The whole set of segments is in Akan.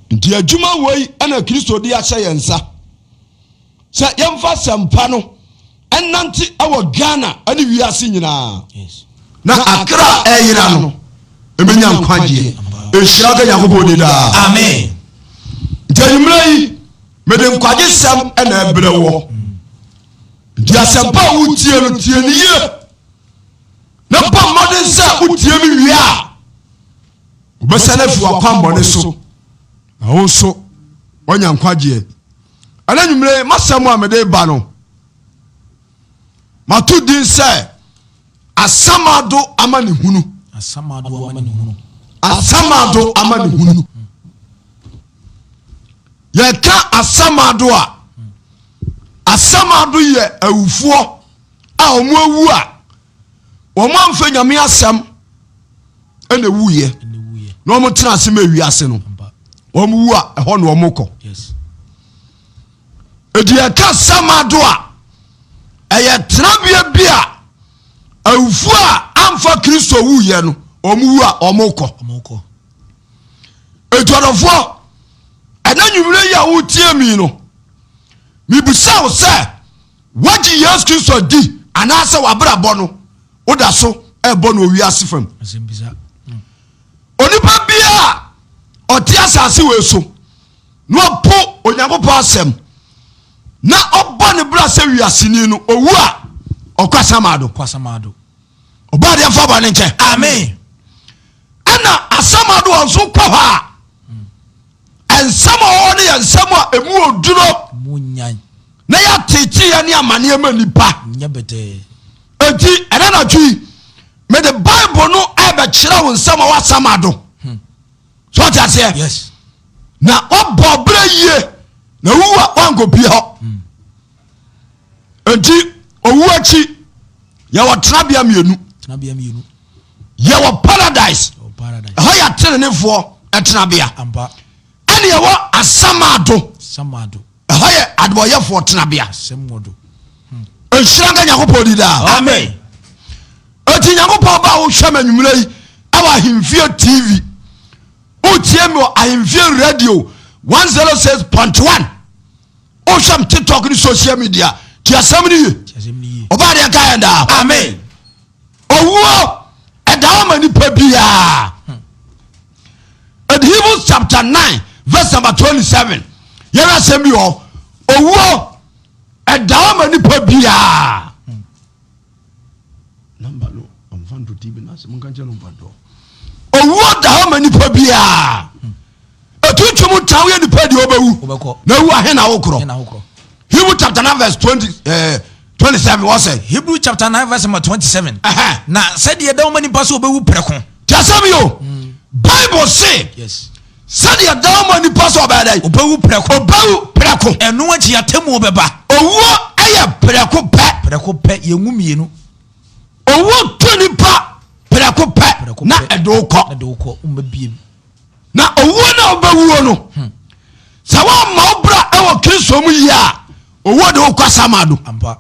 Nti adwuma wei ɛna Kristo de ahyɛ yɛn nsa sɛ yɛmfa sɛmpa no ɛnante ɛwɔ Ghana ɛne wiase nyinaa. Na akra a ɛyera no ɛbɛnya nkwagyeɛ. Nhyira nka Nyankopɔn di daa. Amen. Nti anwummerɛ yi mede nkwagye sɛm ɛna ɛbrɛ wɔ. Nti asɛmpa a wotie no, tie no yie na bɔ mmɔden sɛ wotie me wie a, wobɛsane afi w'akwammɔne so na wo nso woanya nkwagyeɛ. Ɛna nwummerɛ masɛm a mede ba no, mato din sɛ Asamado Amanehunu. Asamado Amanehunu. Asamado Amanehunu. Yɛka asamado a, asamado yɛ awufoɔ a wɔn awu a wɔn amfa Nyame asɛm ɛna ewuiɛ na wɔn tena ase ma ewiase no, wɔn wu a ɛhɔ na wɔn kɔ. Edi yɛka asamado a, ɛyɛ tenabea bi a awufoɔ a amfa Kristo wuiɛ no, wɔn wu a wɔn kɔ. Nti ɔdɔfoɔ, ɛna nwummerɛ yi a wotie mi no, mebisa wo sɛ woagye Yesu Kristo di anaasɛ wabrabɔ no woda so ɛbɔ no owiase fam? Onipa biaa ɔte asase wei so na ɔpo Onyankopɔn asɛm na ɔbɔ ne bra sɛ wiaseni no, owu a ɔkɔ asamado. Ɔbɔ adeɛ mfa bɔne nkyɛ. Amen. Ɛna asamado a nso kɔ hɔ a, nsɛm a ɔwɔ no yɛ nsɛm a ɛmu oduro na yɛateteɛ ne amanneɛ ma nipa. Enti ɛna natwe yi mede Bible no ɛbɛkyerɛ wo nsɛm a wɔasamado so, ɔte aseɛ? Yes. Na wabɔ berɛ yie na wowu a woankɔpie hɔ. Enti owu akyi yɛwɔ tenabea mmienu. Tenabea mmienu. Yɛwɔ paradise. Ɛwɔ paradise. Ɛhɔ yɛ atenenefoɔ tenabea. Ampa. Ɛne yɛwɔ asamado. Samado. Ɛhɔ yɛ adebɔyɛfoɔ tenabea. Asɛm wɔ do. Nhyira nka Nyankopɔn di daa. Amen. Enti Nyankopɔn ba a wohwɛ ma anwummerɛ yi ɛwɔ Ahemfie TV, wotie me wɔ Ahemfie Radio 106.1, wohwɛ m TikTok ne social media, ti asɛm no ye. Ti asɛm ni yie. Ɔbaa deɛ nka yɛn daa. Amen. Owuo ɛda hɔ ma nipa biaa. Ɛde Hebrews chapter 9 verse number 27, yɛrɛ asɛm bi wɔ owuo ɛda hɔ ma nipa biaa. Number no ɔmfa nto TV no ase, monka nkyerɛ no mfa nto. Owuo da hɔ ma nipa biaa. Ɛtuntum ta woyɛ nipa deɛ wobɛwu. Wobɛkɔ. Na wu ahe na wokorɔ? Ɛna wokorɔ. Hebrew chapter 9 verse 20, 27 wɔ sɛ Hebrew chapter 9 verse number 27. Ɛhɛn. Na sɛdeɛ ɛda wɔma nipa sɛ ɔbɛwu prɛko. Tí asɛm yi o, Bible se sɛdeɛ da ma nipa sɛ ɔbɛyɛ dɛ ɔbɛwu prɛko. Ɔbɛwu prɛko. Ɛno akyi atemmuo bɛba. Owuo ɛyɛ prɛko pɛ. Prɛko pɛ, yɛnwu mmienu. Owuo to nipa prɛko pɛ. Prɛko na pɛ. Ɛde wo kɔ. Na de wo kɔ, womma biem. Na owuo no a wobɛwuo no, sɛ woamma wo bra ɛwɔ Kristo mu yie a, owuo de wo kɔ asamado. Ampa.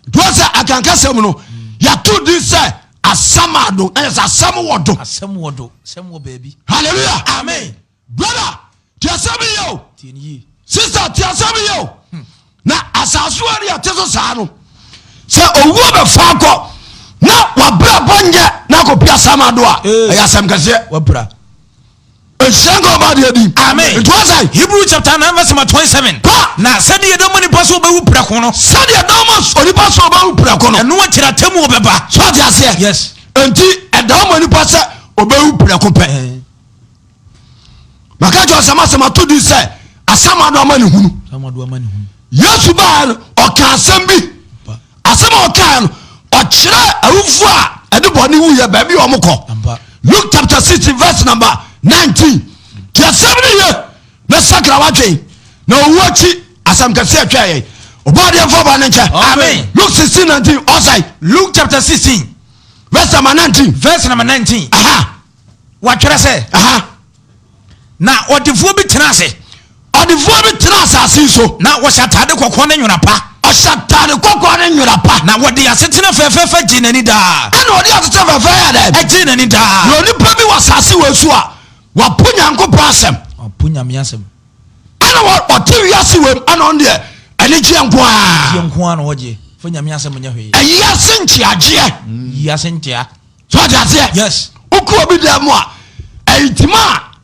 Nti wɔ sɛ akankasɛm no yɛto din sɛ asamado, na yɛ sɛ asɛm wɔ do. Asɛm wɔ do, asɛm wɔ baabi. Hallelujah. Amen. Brother, tí asɛm yie o. Tie ne yie. Sister, tí asɛm yie o. Na asase wa ne yɛte so saa no, sɛ owuo bɛfa kɔ na wabrabɔ nyɛ na akɔpi asamado a, Eh. ɛyɛ asɛm kɛseɛ. Wapira. Nhyira nka ɔba deɛ din. Amen. Nti wɔ sɛ Hebrew chapter 9 verse number 27. Pa. Na sɛdeɛ ɛda ma nipa sɛ ɔbɛwu prɛko no, sɛdeɛ dama onipa sɛ ɔbɛwu prɛko no, ɛno akyiri atemmuo bɛba. So ɔte aseɛ? Yes. Nti ɛda ma nipa sɛ ɔbɛwu prɛko pɛ. Maka kyerɛ sɛ masɛm ato din sɛ asamado ama ne hunu. Samado ama ne hunu. Yesu baa no, ɔka asɛm bi. Ampa. Asɛm a ɔkaa no, ɔkyerɛ awufoɔ a ɛde bɔne wuyɛ baabi a ɔmo kɔ. Ampa. Luke chapter 16 verse number 19. Ti asɛm no ye na sakra wadwen na owu akyi asɛm kɛse atwa yɛn. Ɔbɔadeɛ mfa bɔne nkyɛ. Amen. Luke 16 19 ɔsɛe. Luke chapter 16 verse number 19. Verse number 19. Aha. Watwerɛ sɛ, Aha. Na ɔdefoɔ bi tena ase. Ɔdefoɔ bi tena asase yi so. Na wɔhyɛ atade kɔkɔɔ ne nwera pa. Ɔhyɛ atade kɔkɔɔ ne nwera pa. Na wɔde asetena fɛfɛɛfɛ gyee n'ani daa. Ɛna ɔde asetena fɛfɛ yɛ dɛ? Ɛgyee n'ani daa. Na onipa bi wɔ asase wɔ so a Wapo Nyankopɔn asɛm. Wapo Nyame asɛm. Ɛna ɔte wiase wei mu ɛna ɔno deɛ anigyeɛ nko ara. Anigyeɛ nko ara na ɔgye. Fa Nyame asɛm nyɛ hwee. Ayiase nkyeagyeɛ. Yiase nkyea. So ɔte aseɛ? Yes. Wokɔ obi dan mu a, ɛyitima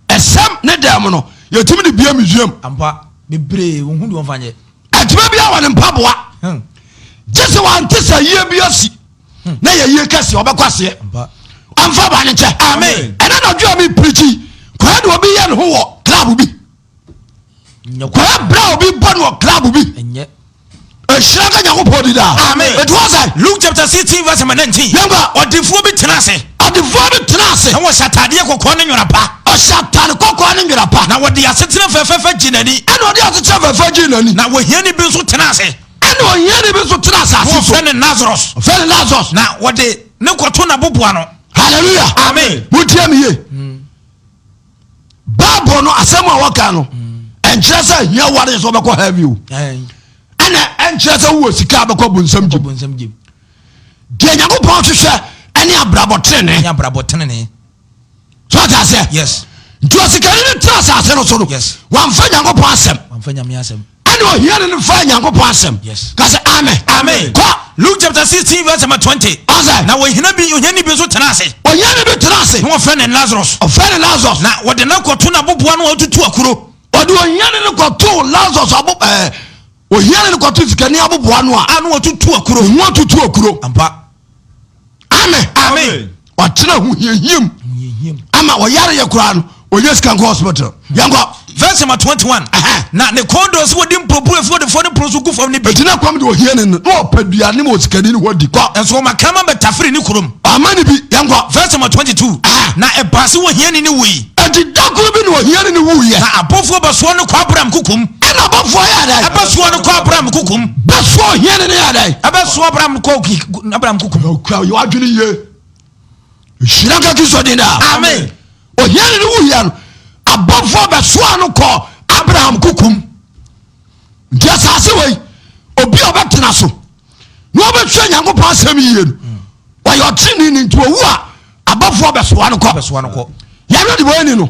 a ɛsɛm ne dan mu no, yɛtumi de bie museum. Ampa, bebree, wɔn ho deɛ wɔmfa nyɛ. Ɛtuma bi a wɔ ne mpaboa. Gye sɛ wante sɛ yie bi asi. Na yɛ yie kɛseɛ ɔbɛkɔ aseɛ. Ɔmfa ba ne nkyɛ. Amen. Ɛna na dwa mi pirikyi. Kɔyɛ de obi yɛ ne ho wɔ club bi. Kɔyɛ bra obi bɔ no wɔ club bi. Nhyira nka Nyankopɔn di daa. Amen. Ɛti wɔ sɛ. Luke chapter 16 verse number 19. Yɛnkɔ. Ɔdefoɔ bi tena ase. Ɔdefoɔ bi tena ase. Na wɔhyɛ ataadeɛ kɔkɔɔ ne nwera pa. Ɔhyɛ ataade kɔkɔɔ ne nwera pa. Na wɔde asetena fɛfɛɛfɛ gye n'ani. Ɛna ɔde asetena fɛfɛ gye n'ani. Na ohiani bi nso tena ase. Ɛna ohiani bi nso tena asase so. Wɔfrɛ no Lazarus. Wɔfrɛ no Lazarus. Na wɔde ne kɔto n'aboboa no. Hallelujah. Amen. Montie me yie. Bible no asɛm a wɔka no ɛnkyerɛ sɛ hia ware sɛ wɔbɛkɔ heaven o. Ɛna ɛnkyerɛ sɛ wowɔ sika a bɛkɔ bonsam gyem. Deɛ Nyankopɔn hwehwɛ ɛne abrabɔ tenene. Ɛne abrabɔ tenene. So ɔte aseɛ? Yes. Nti ɔsikani no tena asase no so no. Yes. Wamfa Nyankopɔn asɛm. Wamfa Nyame asɛm. Ɛna ohia no no faa Nyankopɔn asɛm. Yes. Ka sɛ amen. Amen. Kɔ. Luke chapter 16 verse number 20. Ɔsɛ. Na ohia bi ohiani bi nso tena ase. Ohiani bi tena ase. Na wɔfrɛ no Lazarus. Ɔfrɛ no Lazarus. Na wɔde no kɔto n'aboboa no a ɔtutu akuro. Ɔde ohiani no kɔto Lazarus abo ɛɛ ohiani no kɔto sikani aboboa no a. A na wɔtutu akuro. Ho atutu akuro. Ampa. Amen. Amen. Ɔtena ho hiahiam ama ɔyare yɛ koraa no ɔnyɛ sika nkɔ hospital. Yɛnkɔ. Verse number 21. Na ne kɔn dɔ sɛ wɔde mporoporowa fi ɔdefoɔ no pono so gu fam no bi. Enti na kɔm de ohia ne no na ɔpɛ aduane ma osikani no hɔ di. Kɔ. Nso ɔma kraman bɛtafere ne kurom. Ɔma ne bi. Yɛnkɔ. Verse number 22. Na ɛbaa sɛ ohiani no wui. Enti da koro bi na ohiani no wuiɛ. Na abɔfoɔ bɛsoa no kɔ Abraham kokom. Ɛna abɔfoɔ yɛ dɛn? Ɛbɛsoa no kɔ Abraham kokom. Bɛsoa ohiani no yɛ dɛn? Ɛbɛsoa Abraham kɔ Abraham kokom. Okura yɛ wadwene yie. Nhyira nka Kristo din daa. Amen. Ohiani no wuiɛ no, abɔfoɔ bɛsoa no kɔ Abraham kokom. Nti asase wei, obi a ɔbɛtena so na ɔbɛhwɛ Nyankopɔn asɛm yie no, ɔyɛ ɔtrenee nti owu a abɔfoɔ bɛsoa no kɔ. Yɛhwɛ de wɔani no.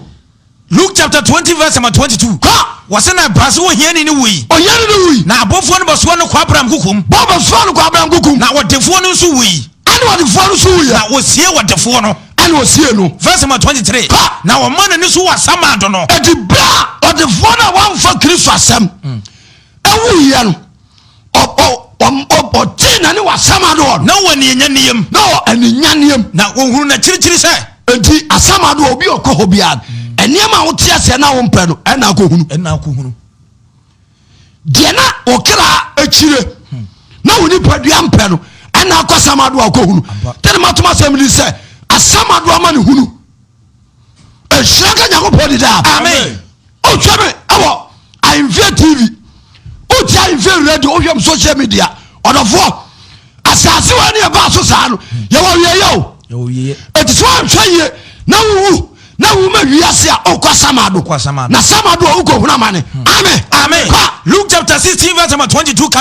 Luke chapter 20 verse number 22. Kɔ. Wɔsɛ na ɛbaa sɛ ohiani no wui. Ohiani no wui. Na abɔfoɔ no bɛsoa no kɔ Abraham kokom. Bɔ bɛsoa no kɔ Abraham kokom. Na ɔdefoɔ no nso wui. Ɛna ɔdefoɔ no nso wuiɛ. Na wɔsie ɔdefoɔ no. Ɛna wɔsie no. Verse number 23. Kɔ. Na wɔma n'ani so wɔ asamando no. Eti berɛ a ɔdefoɔ no a wamfa Kristo asɛm ɛwuiɛ no ɔtee n'ani wɔ asamando hɔ no. Na ɔwɔ anianyaneɛm. Na ɔwɔ anianyaneɛm. Na wɔhunu n'akyirikyiri sɛ. Enti asamando obi ɔkɔ hɔ biara nneɛma a wote aseɛ na wompɛ no ɛna akɔhunu. Ɛna akɔhunu. Deɛ na ɔkra akyire na wo nipadua mpɛ no ɛna akɔ asamando akɔhunu. Tɛne matom asɛm ni sɛ asamando ama ne hunu. Nhyira nka Nyankopɔn di daa. Amen. Wohwɛ me ɛwɔ Ahemfie TV, wotie Ahemfie radio, wohwɛ me social media. Ɔdɔfoɔ, asase wɔ ne ɛbaa so saa no, yɛwɔ wieɛ o. Ɛti sɛ woanhwɛ yie na wowu na wo ma wiase a wokɔ samado na samado a wokɔ hunu amane. Hmm. Amen. Amen. Kɔ. Luke chapter 16 verse number 22 ka.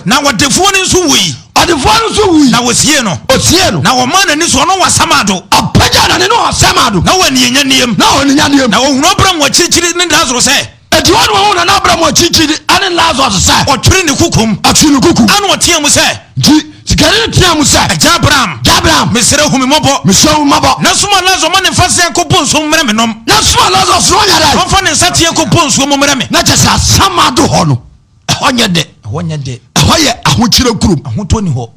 Na wɔdefoɔ no nso wui. Ɔdefoɔ no nso wui. Na wɔsiee no. Ɔsiee no. Na wɔmaa n'ani so ɔno wɔ asamado. Ɔpagya n'ani no wɔ asamado. Na wɔ anianyaneɛm. Na wɔ anianyaneɛm. Na ɔhunu Abraham wɔ akyirikyiri ne Lasaro sɛ. Enti hɔ na wɔhunu nana Abraham wɔ akyirikyiri ne Lasaro sɛ. Ɔtwere ne kukum. Ɔtwere ne kukum. Ɛna ɔteaa mu sɛ. Nti sikani no teaa mu sɛ. Agya Abraham. Agya Abraham. Mesrɛ hu me mmɔbɔ. Mesrɛ hu me mmɔbɔ. Na soma Lasaro ma ne mfa nsa nkɔbɔ nsuo mu mmrɛ me nom. Na soma Lasaro soma ɔnyɛ dɛn. Ɔmfa ne nsateaa nkɔbɔ nsuo mu mmrɛ me. Na kyɛ sɛ asamado hɔ no. Ɛhɔ nyɛ dɛ. Ɛhɔ nyɛ dɛ. Ɛhɔ yɛ ahokyerɛ kurom. Ahotɔ ni hɔ.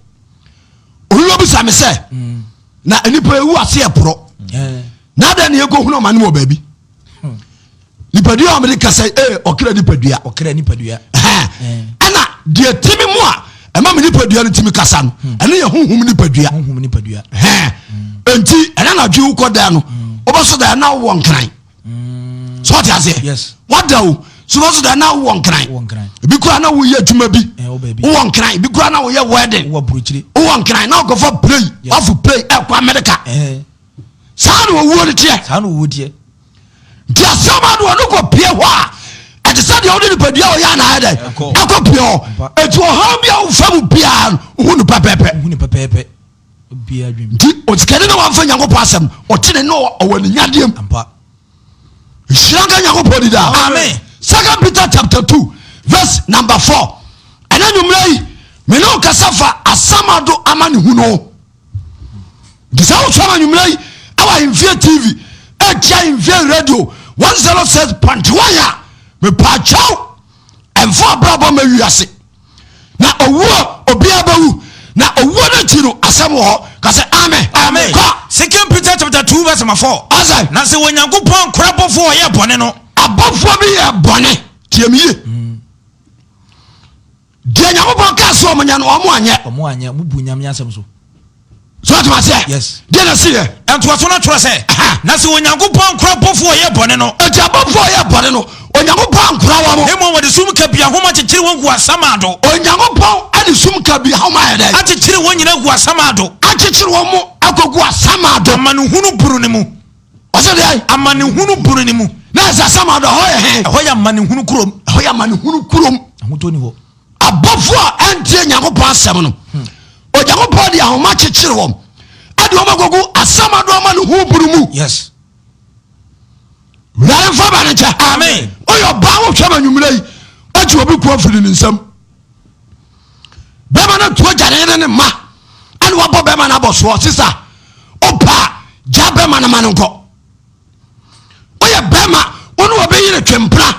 Obi bɛbisa me sɛ, mm. na nnipa ewu ase yɛ porɔ. Na adɛn na yɛkɔhunu ɔma no wɔ baabi? Hmm. Nipadua a wɔde kasa ee eh, ɔkra nipadua. Ɔkra nipadua. Ɛna deɛ timi mu a ɛma me nipadua no timi kasa no hmm. ɛno yɛ honhom nipadua. Honhom nipadua. Hmm. Nti ɛna na adwi wokɔ dan no wobɛso dan na wowɔ nkran. sɛ ɔte aseɛ wada o so so da na wowɔ nkran ebi kura na woyɛ adwuma bi eh, wowɔ nkran ebi kura na woyɛ wedding wowɔ nkran na ɔkɔfa play wafo play ɛkɔ eh, America eh. saa na owuo no teɛ nti asɛm a no ɔno kɔ pie hɔ a ɛte sɛ deɛ wode nipadua ɔyɛ anaayɛ dɛ ɛkɔ pie hɔ ɛti ɔhaw bi a wofa mu biara no wohu no pɛpɛpɛ nti osikani na wamfa nyankopɔn asɛm ɔtene ne ɔwɔ ne nyadeɛm. Nhyira nka Nyankopɔn di daa. Amen. Second Peter chapter 2 verse number 4. Ɛna nwummerɛ yi mene wo kasa fa asamado ama ne hunu. Nti sɛ wosɔre anwummerɛ yi ɛwɔ Ahemfie TV ɛtia Ahemfie radio 106.1 a mepaakyɛw ɛmfa abrabɔ ma wiase na owuo obiara bɛwu na owuo no akyi no asɛm wɔ hɔ ka sɛ amen. Amen. Kɔ. Second Peter chapter 2 verse number 4. Ɔsɛ. Na sɛ Onyankopɔn ankora abɔfoɔ a wɔyɛ bɔne no. Abɔfoɔ bi yɛ bɔne tie me yie. Deɛ Nyankopɔn kaa sɛ ɔmo nyɛ no ɔmo anyɛ. Ɔmo anyɛ, ɔmo bu Nyame asɛm so. So ɔtuma seɛ. Yes. Deɛ na si yɛ. Ntoaso no twerɛ sɛ, na sɛ Onyankopɔn ankora abɔfoɔ a wɔyɛ bɔne no. Eti abɔfoɔ a wɔyɛ bɔne no Onyankopɔn ankora wɔn. Na mmom wɔde sum kabii ahoma kyekyere wɔn gu asamando. Onyankopɔn de sum kabii ahoma ayɛ dɛn? Akyekyere wɔn nyinaa gu asamando. Akyekyere wɔn mo akɔgu asamando. Amanehunu bunu no mu. Ɔsɛ deɛ. Amanehunu bunu no mu. Na ɛsɛ asamando ɛhɔ yɛ he? Ɛhɔ yɛ amanehunu kurom. Ɛhɔ yɛ amanehunu kurom. Ahotɔ ni hɔ. Abɔfoɔ a ɛntie Nyankopɔn asɛm no, Onyankopɔn de ahoma kyekyere wɔn ɛde wɔn akɔgu asamando amanehunu bunu mu. Yes. Wurade mfa ba ne nkyɛ. Amen. Woyɛ ɔbaa wohwɛ ma nwummerɛ yi agye obi ko afiri ne nsam. Bɛma no tuo gya ne yere ne mma ɛne wabɔ bɛma no abɔ soɔ sisa ɔpa gya bɛma no ma no nkɔ. Woyɛ bɛma wo ne wɔbɛ yere twempena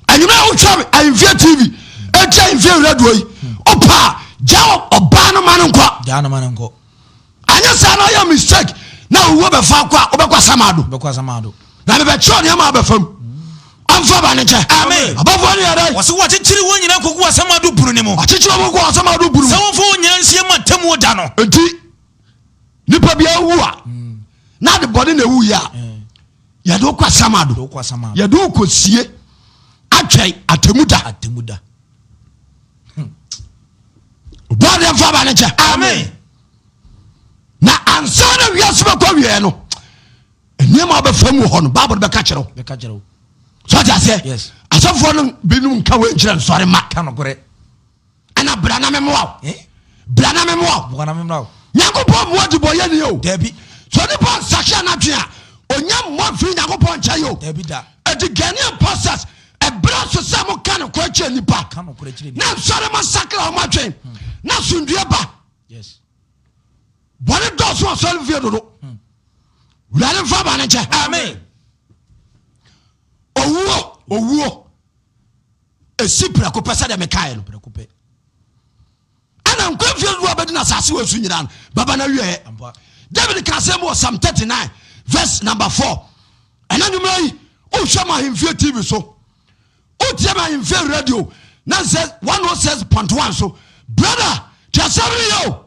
anwummerɛ wohwɛ ahemfie tv ɛgya ahemfie radio yi ɔpa gya ɔbaa no ma no nkɔ. Gya no ma no nkɔ. Anyɛ saa na ɔyɛ mistake na owuo bɛfa kɔ a wobɛkɔ asamado. Bɛkɔ asamado. Na mebɛkyerɛ nneɛma a bɛfa mu. Ɔmfa ba ne nkyɛ. Amen. Abɔfoɔ no yɛ dɛn? Wɔsi wɔkyekyere wɔn nyinaa kɔgu asamado bunu no mu. Wɔkyekyere wɔn kɔgu asamado bunu mu. Sɛ wɔmfa wɔn nyinaa nsie mu atemmuo da no. Enti nipa bi awu a na ade bɔne na ɛwu yɛ a yɛde wokɔ asamado. Yɛde wokɔ sie atwɛn atemu da. Atemu da. Bɔɔdeɛ mfa ba ne kyɛ. Amen. Na ansa na wiase bɛkɔ awieɛ no nneɛma bɛfa mu wɔ hɔ no Bible bɛka kyerɛ wo. Bɛka kyerɛ wo. So ate aseɛ? Yes. Asɔfoɔ no binom nka wei nkyerɛ nsɔre ma. Ka nokorɛ. Ɛna bra na memoa wo. Eh? Bra na memoa wo. Bra na memoa wo. Nyankopɔn mmoa dibɔyɛni o. Dabi. So nipa nsakyera n'adwene a onya mmoa mfiri Nyankopɔn nkyɛn o. Dabi da. Eti Ghanaian pastors ɛberɛ so sɛ mo ka nokorɛ kyerɛ nipa. Ka nokorɛ kyerɛ nipa. Na nsɔre mo sakra wɔn adwene. Na asomdue ba. Yes. Bɔne dɔɔso asɔre fie dodo. Wurade nfa ba ne nkyɛ. Amen. Owuo owuo esi prɛko pɛ sɛdeɛ mekaeɛ no. Prɛko pɛ. Ɛna nkwa mfie dodoɔ a bɛdi no asase wɔ so nyinaa no bɛba no awieɛ. David ka asɛm wɔ Psalm 39 verse number 4. Ɛna nwummerɛ yi wohwɛ ma ahemfie TV so wotie ma ahemfie radio na sɛ 106.1 so brother te asɛm no yɛ o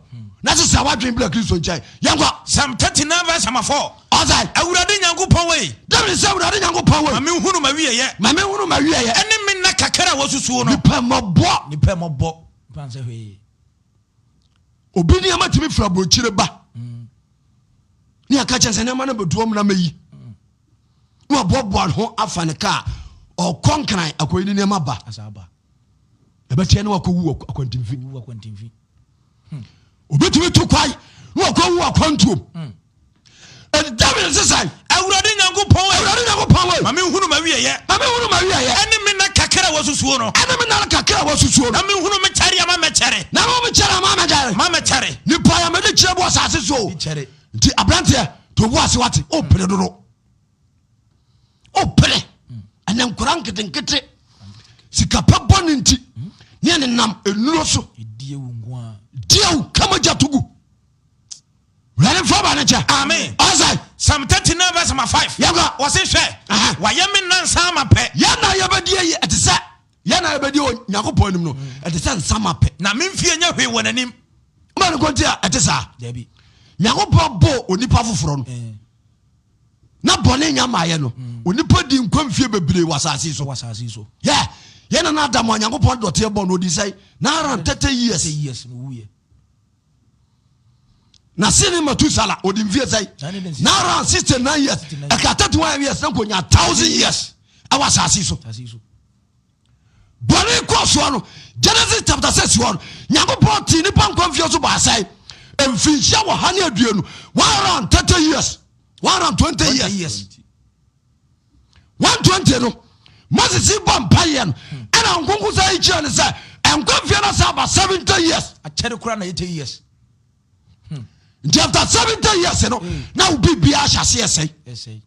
na sesa woadwen bra Kristo nkyɛn. Yɛnkɔ. Psalm 39 verse number 4. Ɔsɛ. Awurade Nyankopɔn wei. David sɛ Awurade Nyankopɔn wei. Ma menhunu m'awieɛ. Ma menhunu m'awieɛ. Ɛne me nna kakra a wɔsusuo no. Nipa mmɔbɔ. Nipa mmɔbɔ. Nipa nsɛ hwee. Obi nneɛma tumi firi aburokyire ba. Ne aka kyɛn sɛ nneɛma no bɛdu ɔmena mɛyi. Na waboaboa ne ho afa ne kaa ɔkɔ nkran akɔyi ne nneɛma ba. Ɛbɛkyɛ ne wakɔwu akwantimfi. Obetumi tu kwae na wakɔwu akwantuom. Enti David nse sɛn? Awurade Nyankopɔn ei. Awurade Nyankopɔn ei. Ma menhunu m'awieɛ. Ma menhunu m'awieɛ. Ɛne me nna kakra a wɔasusuo no. Ɛne me nna kakra a wɔasusuo no. Na menhunu me kyɛre a mamɛkyɛre. Na menhunu me kyɛre a mamɛkyɛre. Mamɛkyɛre. Nipa yɛ mede kyerɛ bu asase so. Kyɛre. Nti aberanteɛ to bo ase wate o pere dodo. O pere. Ɛnɛ nkora nketenkete sikapɛ bɔ ne nti ne ɛnenam nnuro so. Diɛ kama gya to gu. Wurade nfa ba ne kyɛ. Amen. Ɔsɛ. Psalm 39 verse number 5. Yɛnkɔ. Wɔse hwɛ, wayɛ me nna nsa ama pɛ. Yɛn na yɛbɛdi ayi ɛte sɛ yɛn na yɛbɛdi wɔ Nyankopɔn anim no ɛte sɛ nsa ma pɛ. Na me mfie nyɛ hwee wɔ n'anim. Wọ́n ní kò tí a ɛte saa. Dabi. Nyankopɔn bɔ onipa foforɔ no. Na bɔne nya maayɛ no. Onipa di nkwa mfie bebree wɔ asase so. Wɔ asase so. Yɛ yɛn nana Adamu a Nyankopɔn dɔteɛ bɔ no odi sɛn 930 years. 30 years no wuyɛ. Na sene Matusala ɔdi mfie sɛn 969 years ɛka 31 years na nkonya 1000 years ɛwɔ asase so. Bɔne kɔ soɔ no Genesis chapter 6 hɔ no Nyankopɔn tee nipa nkwa mfie so baasɛe mfinhyia wɔ ha ne aduonu 130 years 120 years. 120 no Moses bɔ mpaeɛ no ɛna nkonko sɛ yi kyerɛ no sɛ ɛnkɔ mfeɛ no sɛ aba 70 years. Akyɛre koraa na 80 years. Nti after 70 years no na wo biribiara hyɛ aseɛ sɛe. Ɛsɛe.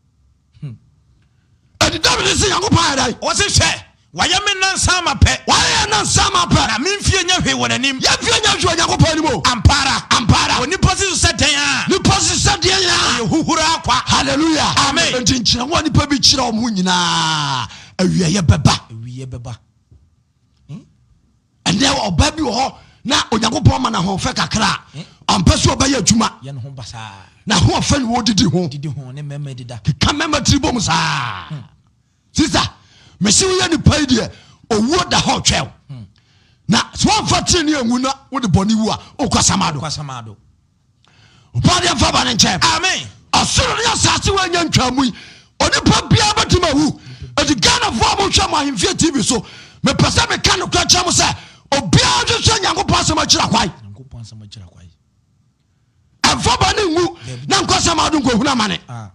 Ɛnti David se Nyankopɔn ayɛ dɛn? Ɔse hwɛ, wayɛ me nnansa ama pɛ. Wayɛ yɛn nnansa ama pɛ. Na me mfie nyɛ hwee wɔ n'anim. Yɛn mfie nyɛ hwee wɔ Nyankopɔn anim o. Ampa ara. Ampa ara. Onipa si so sɛ dɛn a. Nipa si sɛ deɛn a. Ɔyɛ huhuro ara kwa. Hallelujah. Amen. Enti nkyerɛho a nipa bi kyerɛ wɔn ho nyinaa, awieɛ bɛba. Awieɛ bɛba. Ɛnɛ ɔbaa bi wɔ hɔ na Onyankopɔn ma no ahoɔfɛ kakra a, ɔmpɛ sɛ ɔbɛyɛ adwuma. Na ahoɔfɛ ne wɔdidi ho. Keka mmarima tiri bom saa. Sista, mese woyɛ nipa yi deɛ owuo da hɔ twɛw. Na sɛ wɔmfa tenene anwu na wode bɔne wu a, wokɔ samado. Ɔbɔadeɛ mfa bɔne nkyɛ. Amen. Ɔsoro ne asase wɔ anya ntwa mu yi, onipa biara bɛtumi awu. Eti Ghanafoɔ a mohwɛ mo ahemfie TV so, mepɛ sɛ meka nokorɛ kyerɛ mo sɛ obiara nhwehwɛ Nyankopɔn asɛm akyiri akwan. Nyankopɔn asɛm akyiri akwan. Ɛmfa bɔne ngu na nkɔ sɛ ma nkɔhunu amane. Ah.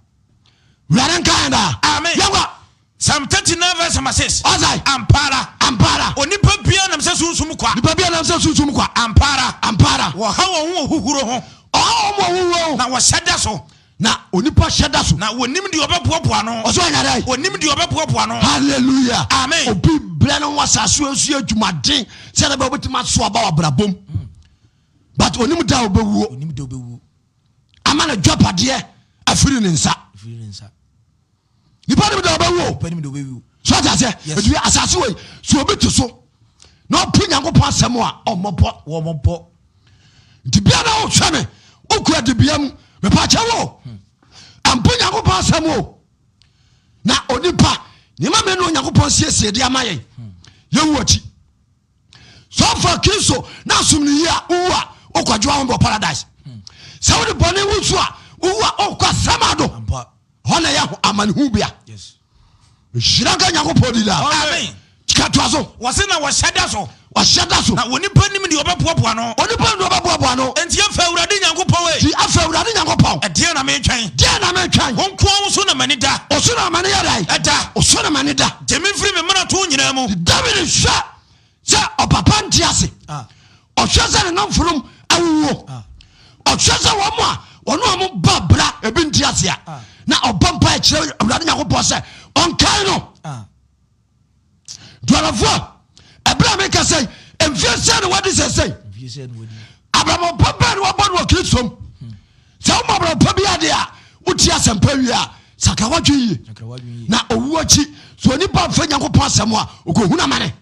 Wurade nka yɛn daa. Amen. Yɛnkɔ. Psalm 39 verse number 6. Ɔsai. Ampa ara. Ampa ara. Onipa biara nam sɛ sunsum kwa. Nipa biara nam sɛ sunsum kwa. Ampa ara. Ampa ara. Wɔha wɔn ho wɔ huhuro ho. Ɔha wɔn wɔ huhuro ho. Na wɔhyɛ da so. Na onipa hyɛ da so. Na wɔnim deɛ ɔbɛboaboa ano. Ɔsɛ ɔnya dɛ. Wɔnim deɛ ɔbɛboaboa ano. Hallelujah. Amen. Obi brɛ ne ho asase nso yɛ adwumaden sɛ ɛbɛ obetumi aso aba wɔ abrabom. But onim da a ɔbɛwuo. Onim deɛ ɔbɛwuo. Ama na dwapadeɛ afiri ne nsa. Afiri ne nsa. Nipa nim da ɔbɛwuo. So ate aseɛ? Ɛtumi asase wei so obi te so na ɔpo Nyankopɔn asɛm a ɔmmɔbɔ. Wɔmmɔbɔ. Nti bia na wohwɛ me wokura dibea mu mepakyɛ wo ampo Nyankopɔn asɛm o. Na onipa nneɛma mmienu na Onyankopɔn siesie de ama yɛn yɛwu akyi. Sɛ ɔfa Kristo na asom no yie a wowu a wokɔgye wahome wɔ paradise. Sɛ wode bɔne wo so a wowu a wokɔ asɛm ado. Hɔ na ɛyɛ amanehu bea. Nhyira nka Nyankopɔn di daa. Amen. Ka toa so. Wɔse na wɔhyɛ da so. Wɔhyɛ da so. Na onipa nim deɛ ɔbɛboaboa no. Onipa nim deɛ ɔbɛboaboa no. Enti afei Awurade Nyankopɔn ei. Nti afei Awurade Nyankopɔn. Ɛdeɛn na metwɛn? Deɛn na metwɛn? Wo nko ara wo so na m'ani da. Wo so na m'ani yɛ dɛn? Ɛda. Wo so na m'ani da. Gye me firi me mmarato nyinaa mu. David hwɛ sɛ ɔpapa nte ase. Ɔhwɛ sɛ ne namfonom awuwuo. Ɔhwɛ sɛ wɔn a wɔne wɔn ba bra ebi nte ase a na ɔbɔ mpa kyerɛ Awurade Nyankopɔn sɛ ɔnkae no. Duanafoɔ ɛberɛ a meka sɛ mfie sɛ ne wadi sɛsɛi abrabɔ pa bɛɛ ne wabɔ no wɔ Kristo mu. Sɛ woma abrabɔ pa bi adeɛ a wotie asɛmpa wie a sakra wadwe yie na owuo akyi sɛ onipa mfa Nyankopɔn asɛm a ɔkɔhunu amane.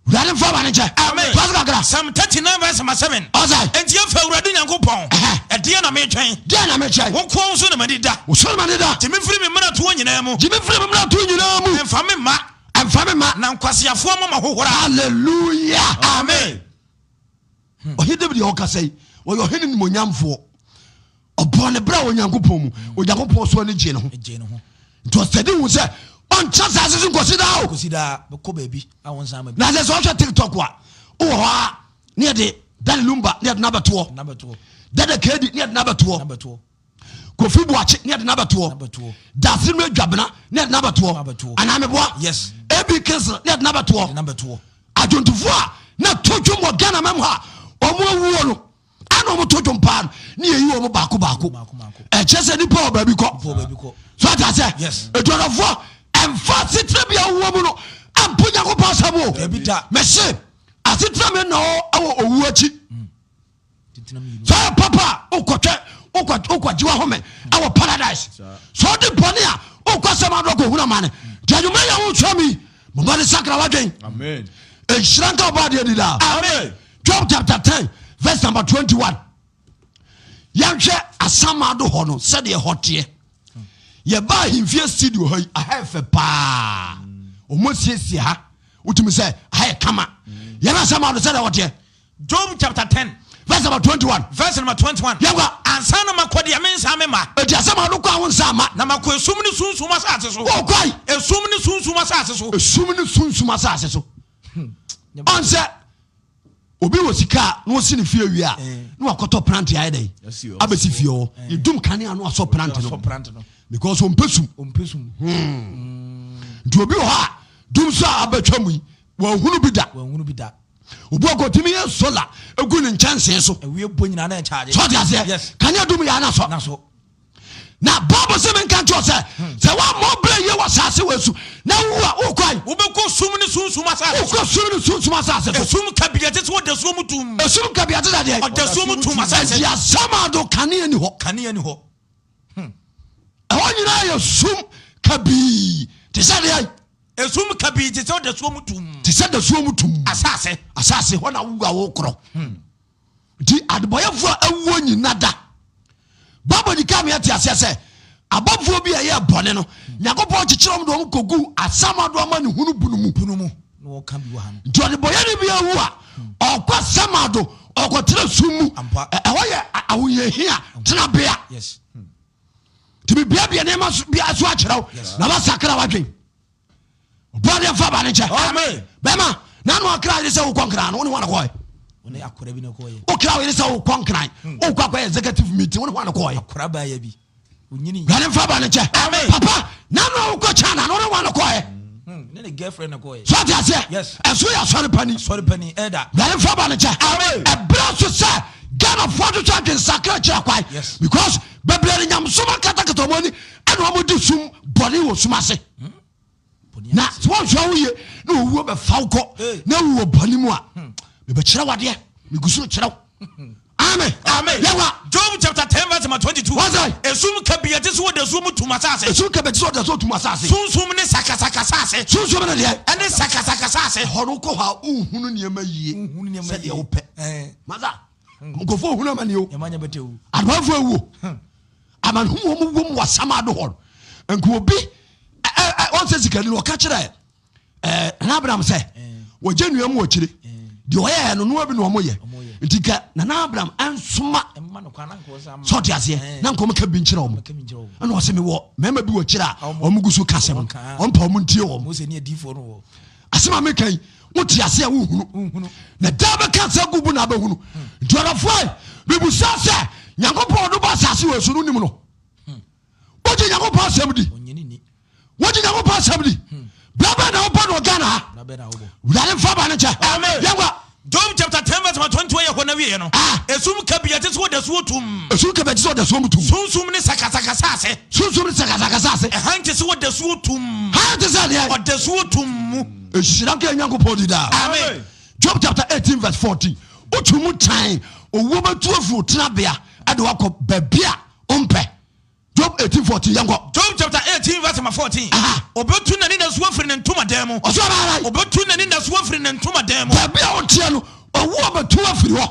Wurade mfa bɔne nkyɛ. Amen. Toa so kakra. Psalm 39 verse number 7. Ɔsɛ. Enti afei Awurade Nyankopɔn, Ɛhɛ. ɛdeɛn na metwɛn? Deɛ na metwɛn? Wo nko ara wo so na m'ani da. Wo so na m'ani da. Gye me firi me mmaratoɔ nyinaa mu. Gye me firi me mmaratoɔ nyinaa mu. Mfa me mma. Mfa me mma. Na nkwaseafoɔ mmɔ m'ahohora. Hallelujah. Amen. Ɔhene David a ɔkasa yi, ɔyɛ ɔhene nimonyamfoɔ. Ɔbɔɔ ne bra wɔ Onyankopɔn mu. Onyankopɔn so ani gyee ne ho. Gyee ne ho. Nti ɔsɛde hu sɛ ɔnkyɛ asase so nkɔsi daa o. Kɔsi daa bɛkɔ baabi a wɔnsan ma bi. Na sɛ sɛ ɔhwɛ TikTok a, wowɔ hɔ a ne yɛde Daddy Lumba ne yɛde no abɛtoɔ. Nabɛtoɔ. Dada Kedi ne yɛde no abɛtoɔ. Nabɛtoɔ. Kofi Boakye ne yɛde no abɛtoɔ. Nabɛtoɔ. Dasiri no Adwabena ne yɛde no abɛtoɔ. Nabɛtoɔ. Anaa meboa? Yes. AB Kingston ne yɛde no abɛtoɔ. Nabɛtoɔ. Adwontofoɔ a na to dwom wɔ Ghana mam ha ɔmo awuo no ana ɔmo to dwom paa no ne yɛyi wɔn baako baako. Ɛkyɛ sɛ nipa wɔ baabi kɔ. So ata sɛ aduanafoɔ ɛmfa asetena bi a wowɔ mu no ampo Nyankopɔn asɛm o. Mese asetena me na ɛwɔ owu akyi. Sɛ ɔyɛ papa a wokɔtwɛ wokɔgye wahome ɛwɔ paradise. Sɛ ɔde bɔne a wokɔ sɛm adɔ kɔhunu amane. Nti anwummerɛ yɛ wo hwɛ mi moma ne sakra wadwen. Nhyira nka ɔbɔ adeɛ di daa. Job chapter 10 verse number 21. Yɛnhwɛ asamado hɔ no sɛdeɛ hɔ teɛ. Yɛba ahemfie studio ha yi aha yɛ fɛ paa. Ɔmo siesie ha. Wotumi sɛ aha yɛ kama. Yɛn asamado sɛdeɛ hɔ teɛ. Job chapter 10 verse number 21. Verse number 21. Yɛnkɔ. Ansa na makɔ deɛ mensa me ma. Eti asamado kɔ a wo nsa ama. Na makɔ esum ne sunsum asase so. Wokɔe. Esum ne sunsum asase so. Esum ne sunsum asase so. Ɔnsɛ obi wɔ sika a na ɔsi ne fie wie a na wakɔtɔ prante ayɛ dɛn abɛsi fie hɔ. Yɛdum kanea na wasɔ prante no. Because ɔmpɛ sum. Ɔmpɛ sum. Nti obi wɔ hɔ a dum so a abɛtwa mu yi wɔnhunu bi da. Wɔnhunu bi da. Obi wɔ kɔtumi yɛ solar egu ne nkyɛnsee so. Ɛwie bɔ nyinaa na ɛkyagye. Sɛ ɔte aseɛ? Yes. Kanea dum yɛ ana sɔ. Na so. Na Bible sɛ menka nkyerɛ sɛ sɛ woammɔ berɛ yie wɔ asase wɔ su na wowu a wokɔe. Wobɛkɔ sum ne sunsum asase so. Wokɔ sum ne sunsum asase so. Esum kabii ɛte sɛ ɔdasuo mu tumm. Esum kabii ɛte sɛ deɛ? Ɔdasuo mu tumm asase. Enti Asamando kanea ni hɔ. Kanea ni hɔ. Ɛhɔ nyinaa yɛ sum kabii te sɛ deɛ? Esum kabii te sɛ ɔdasuo mu tumm. Te sɛ dasuo mu tumm. Asase. Asase hɔ na wowu a wokorɔ. Nti adebɔyɛfoɔ a awuo nyina da. Bible di ka meɛ te aseɛ sɛ abɔfoɔ bi a ɛyɛ bɔne no Nyankopɔn kyekyerɛ wɔn de wɔn kɔgu asamado ama ne hunu bunu mu. Bunu mu na wɔka bi wɔ ha no. Nti ɔdebɔyɛne bi awu a ɔkɔ asamado ɔkɔtena sum mu. Ɛhɔ yɛ ahohiahia tenabea. Yes. Nti mebiabia nneɛma bi so akyerɛ wo na wasakra wadwen. Ɔbɔadeɛ mfa ba ne nkyɛ. Amen. Bɛma na no akra yere sɛ wokɔ nkran no wone hɔ na kɔɛ. Wone akora bi na kɔɛ. Wokra yere sɛ wokɔ nkran. Wokɔ akɔyɛ executive meeting wone hɔ na kɔɛ. Akora baa yɛ bi. Onyini. Wurade mfa ba ne nkyɛ. Amen. Papa na no wokɔ China no wone hɔ na kɔɛ. Ne ne girlfriend na kɔɛ. So ate aseɛ? Yes. Ɛso yɛ asɔre pani. Asɔre pani ɛda. Wurade mfa ba ne nkyɛ. Amen. Ɛberɛ so sɛ Ghanafoɔ hwehwɛ adwensakra kyerɛ kwan. Yes. Because bebree de nyamesom akatakata wɔn ani ɛna wɔn di sum bɔne wɔ sum ase. Na sɛ wɔnhwɛ wo ye na owuo bɛfa wo kɔ na wu wɔ bɔne mu a mebɛkyerɛ wadeɛ megu so kyerɛ wo. Amen. Amen. Yɛwa. Job chapter 10 verse number 22. Wɔsɛ. Esum kabii ɛte sɛ ɔdasuo mu tum asase. Esum kabii ɛte sɛ ɔdasuo tum asase. Sunsum ne sakasaka asase. Sunsum ne deɛ. Ɛne sakasaka asase. Ɛhɔ no kɔ hɔ a wohunu nneɛma yie. Wohunu nneɛma yie. Sɛdeɛ wopɛ. Masa. Nkurɔfoɔ hunu amane o. Adomanfoɔ awuo. Amanehunu wɔn wom wɔ asamado hɔ no. Nka obi ɔnsɛ sikani no ɔka kyerɛ Nana Abraham sɛ wɔgye nnua mu akyire deɛ ɔyɛɛ no noa bi na ɔmo yɛ nti ka Nana Abraham ɛnsoma sɛ ɔte aseɛ na nka ɔmo ka bi nkyerɛ ɔmo ɛna ɔsɛ mewɔ mmarima bi wɔ akyire a ɔmo gu so ka asɛm no ɔmpa ɔmo ntie wɔn asɛm a meka yi wote aseɛ wohunu na da bɛka sɛ gu bu na abɛhunu nti ɔdɔfoɔ bibusa sɛ Nyankopɔn ɔdo ba asase wɔ so no nim no wogye Nyankopɔn asɛm di wogye Nyankopɔn asɛm di bra bɛ na wobɔ no Ghana ha wurade mfa ba no nkyɛ yɛnkwa. Job chapter 10 verse 21 yɛ hɔ na wieɛ no. Ah. Esum kabii ɛte sɛ ɔdasuo tum. Esum kabii ɛte sɛ ɔdasuo mu tum. Sunsum ne sakasaka saase. Sunsum ne sakasaka saase. Ɛhan te sɛ ɔdasuo tum. Han te sɛ deɛ. Ɔdasuo tum mu. Nhyira nka Nyankopɔn di daa. Amen. Job chapter 18 verse 14. Wotu mu tan owuo bɛtu afiri wo tenabea ɛde wakɔ baabi a wompɛ. Job 18 14 yɛnkɔ. Job chapter 18 verse number 14. Obetu n'ani na so afiri ne ntomadan mu. Ɔsɛ ɔbɛyɛ dɛ. Obetu n'ani na so afiri ne ntomadan mu. Baabi a woteɛ no owu ɔbɛtu afiri hɔ.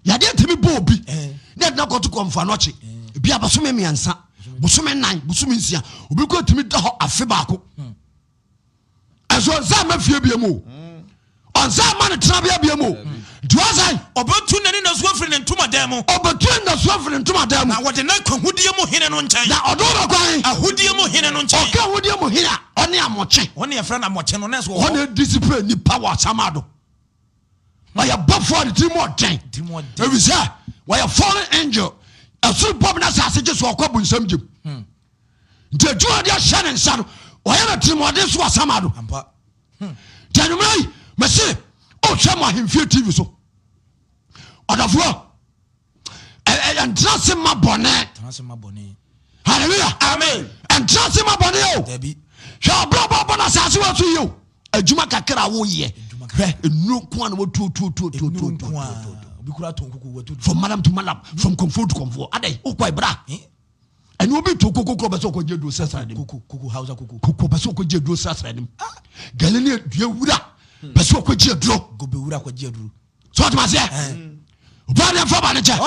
Yadeɛ ntumi bɔ obi na ɛdina kɔto kɔmfa nɔkye ebi a bosome mmiɛnsa bosome nan bosome nsia obi kɔ tumi da hɔ afe baako. Ɛso ɔnsa ma fie bia mu o ɔnsa ma ne tenabea bia mu o nti ɔsɛn. Ɔbɛtu n'ani na so afiri ne ntomadan mu. Ɔbɛtu n'ani na so afiri ne ntomadan mu. Na wɔde no akɔ ahudeɛ mu hene no nkyɛn. Na ɔde wo bɛkɔ he? Ahudeɛ mu hene no nkyɛn. Ɔka ahudeɛ mu hene a ɔne amɔkye. Ɔne yɛfrɛ no amɔkye no na ɛso wɔ hɔ. Ɔne discipline nipa wɔ asamado. Ɔyɛ bɔfoɔ a ne tirim ɔden. Ɛfiri sɛ wɔyɛ fallen angel. Ɛsoro bɔm na asase gye so ɔkɔ bonsam gyem. Nti adwuma ɔde ahyɛ ne nsa no ɔyɛ no tirimɔden so asama do. Nti anwummerɛ yi mese wohwɛ mo ahemfie tv so ɔdɔfoɔ ɛntra se ma bɔne. Hallelujah. Amen. Ɛntra se ma bɔne o. Hwɛ ɔbrɛ bɔ no asase wɔ so yi o. Adwuma kakra a woyɛ hwɛ nnuro nko a na wɔtuotuotuotuotuo from madam to madam from kɔmfoɔ to kɔmfoɔ adɛn wokɔ ɛbra ɛne obi to koko kɔ bɛsɛ ɔkɔgye duro srasra nim koko hausa koko koko bɛsɛ ɔkɔgye duro srasra nim ah. gale ne dua wura bɛsɛ ɔkɔgye duro gobe wura kɔgye duro so ɔtuma seɛ ɔbaa ne nfa ba ne kyɛ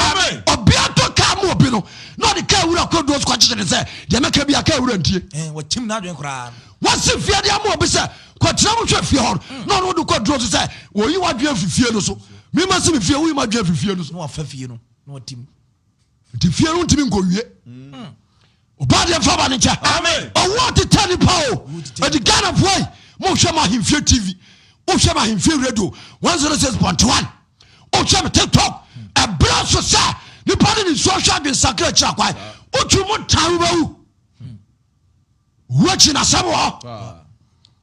ɔbea tɔ kaa mu obi no na ɔde kaa wura kɔ duro so kɔkyekye ne sɛ deɛ mɛka bi a kaa wura ntie wɔkyim n'adwene koraa wɔsi fie de ama obi sɛ kɔtena mu hwɛ fie hɔ no na ɔno de kɔ duro so sɛ wɔyi wadwene fi fie no so mema si me fie woyi ma dwene fi fie no so na wafa fie no na ɔtim nti fie no ntumi nkɔwie ɔba deɛ mfa ba ne nkyɛ ɔwɔ tetɛ nipa o ɛdi Ghanafoɔ yi mohwɛ ma ahemfie tv wohwɛ ma ahemfie radio 106.1 wohwɛ me tiktok ɛberɛ so sɛ nipa ne ne nsuo hwɛ adwensakra akyira kwan. Wotwi mu taa wobɛwu. Wu akyi na asɛm wɔ hɔ.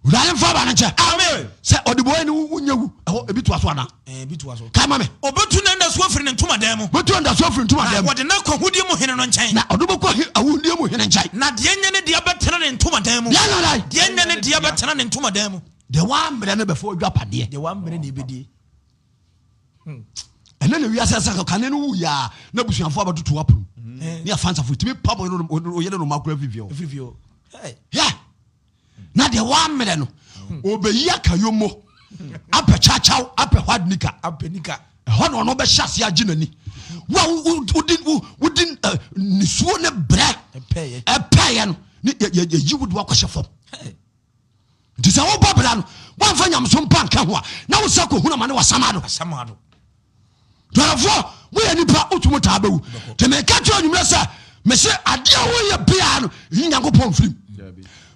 Wurade mfa ba no nkyɛ. Amen. Sɛ ɔdebɔyɛ ne wonya wu ɛhɔ ebi toa so anaa? Ebi toa so. Kae ma me. Obetu ne ndaso afiri ne ntomadan mu. Bɛtu ndaso afiri ntomadan mu. Na wɔde no akɔ ahudeɛ mu hene no nkyɛn. Na ɔde bɛkɔ ahudeɛ mu hene nkyɛn. Na deɛ nyɛ ne dea bɛtena ne ntomadan mu. Deɛ nyɛ dɛn? Deɛ nyɛ ne dea bɛtena ne ntomadan mu. Deɛ wammrɛ no bɛfa adwapadeɛ. Deɛ wammrɛ na ɛbɛdie. Ɛnɛ na wiase asa kane no wuyɛ a na abusuafoɔ abɛtoto apono ne afa nsafo tumi pam ɔyere no ma kora firi fie hɔ. Yɛ na deɛ wammerɛ no ɔbɛyi akayomo apɛ kyakyaw apɛ hard nika ɛhɔ na ɔno bɛhyɛ ase agye n'ani wo a wodi nisuo ne brɛ ɛpɛeɛ no ne yɛyi wo de wakɔhyɛ fam. Nti sɛ wobɔ bra no woamfa nyamesom mpa nka ho a na wo sɛ kɔhunu amane wasama do. Dɔrɔfoɔ woyɛ nipa wotumi taa bɛwu. Nti meka kyerɛ anwummerɛ sɛ mese adeɛ a woyɛ biara no yi Nyankopɔn mfirim.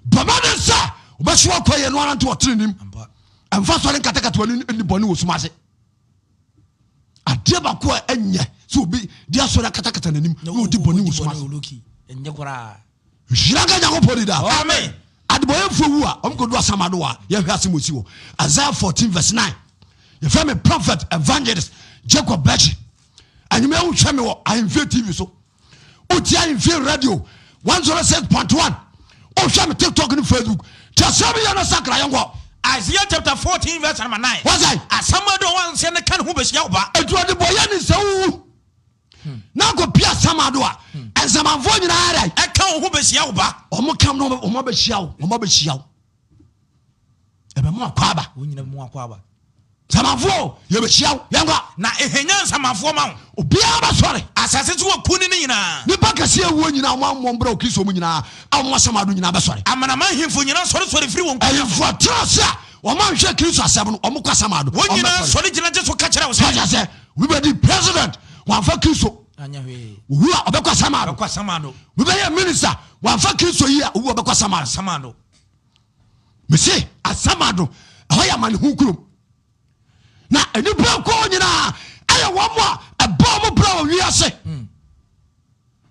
Bɔ mmɔden sɛ wobɛhye wakɔ yɛ no ara nti ɔtene nim. Ɛmfa sɔre nkatakata w'ani nni bɔne wɔ sum ase. Adeɛ baako a ɛnyɛ sɛ obi de asɔre akatakata n'anim na ɔdi bɔne wɔ sum ase. Nhyira nka Nyankopɔn di daa. Amen. Adebɔyɛfoɔ wu a wɔn kɔdu asamado a yɛhwɛ asɛm osi wɔ Isaiah 14 verse 9. Yɛfrɛ me prophet evangelist Jacob Bɛkyi. Anwummerɛ wohwɛ me wɔ Ahemfie TV so. Wotie Ahemfie radio 106.1. Wohwɛ me TikTok ne Facebook. Te asɛm yɛ no sakra yɛnkɔ. Isaiah chapter 14 verse number 9. Wɔsɛ. Asɛm a ɛdɔ wɔn sɛ ne ka ne ho bɛhyia wo ba. Etu adebɔyɛ ne sɛ wowu. Na akɔpia samado a nsamanfoɔ nyinaa dɛ. Ɛka wo ho bɛhyia wo ba. Wɔn kam no wɔn abɛhyia wo wɔn abɛhyia wo ɛbɛmo akɔ aba. Wɔn nyinaa bɛmo akɔ aba. Nsamanfoɔ yɛbɛhyia wo yɛnkɔ. Na ehenya nsamanfoɔ ma wo. Obiara bɛsɔre. Asase so akunini no nyinaa. Nipa kɛseɛ awuo nyinaa wɔn ammɔ mbrɛ wɔ Kristo mu nyinaa a wɔn asamado nyinaa bɛsɔre. Amanaman ahemfo nyinaa sɔresɔre firi wɔn nkonnwa so. Ahemfo atena ase a wɔn anhwɛ Kristo asɛm no wɔn kɔ asamado. Wɔn nyinaa sɔre gyina gye so ka kyerɛ wo sɛ. Sɛ sɛ Obi bɛdi president wamfa Kristo. Owu a ɔbɛkɔ asamado. Obi bɛyɛ minister wamfa Kristo yi a owu a ɔbɛkɔ asamado. Mese asamado ɛhɔ yɛ amanehu kurom. Na nnipa kɔɔ nyinaa ɛyɛ wɔn a ɛbɔ wɔn bra wɔ wiase.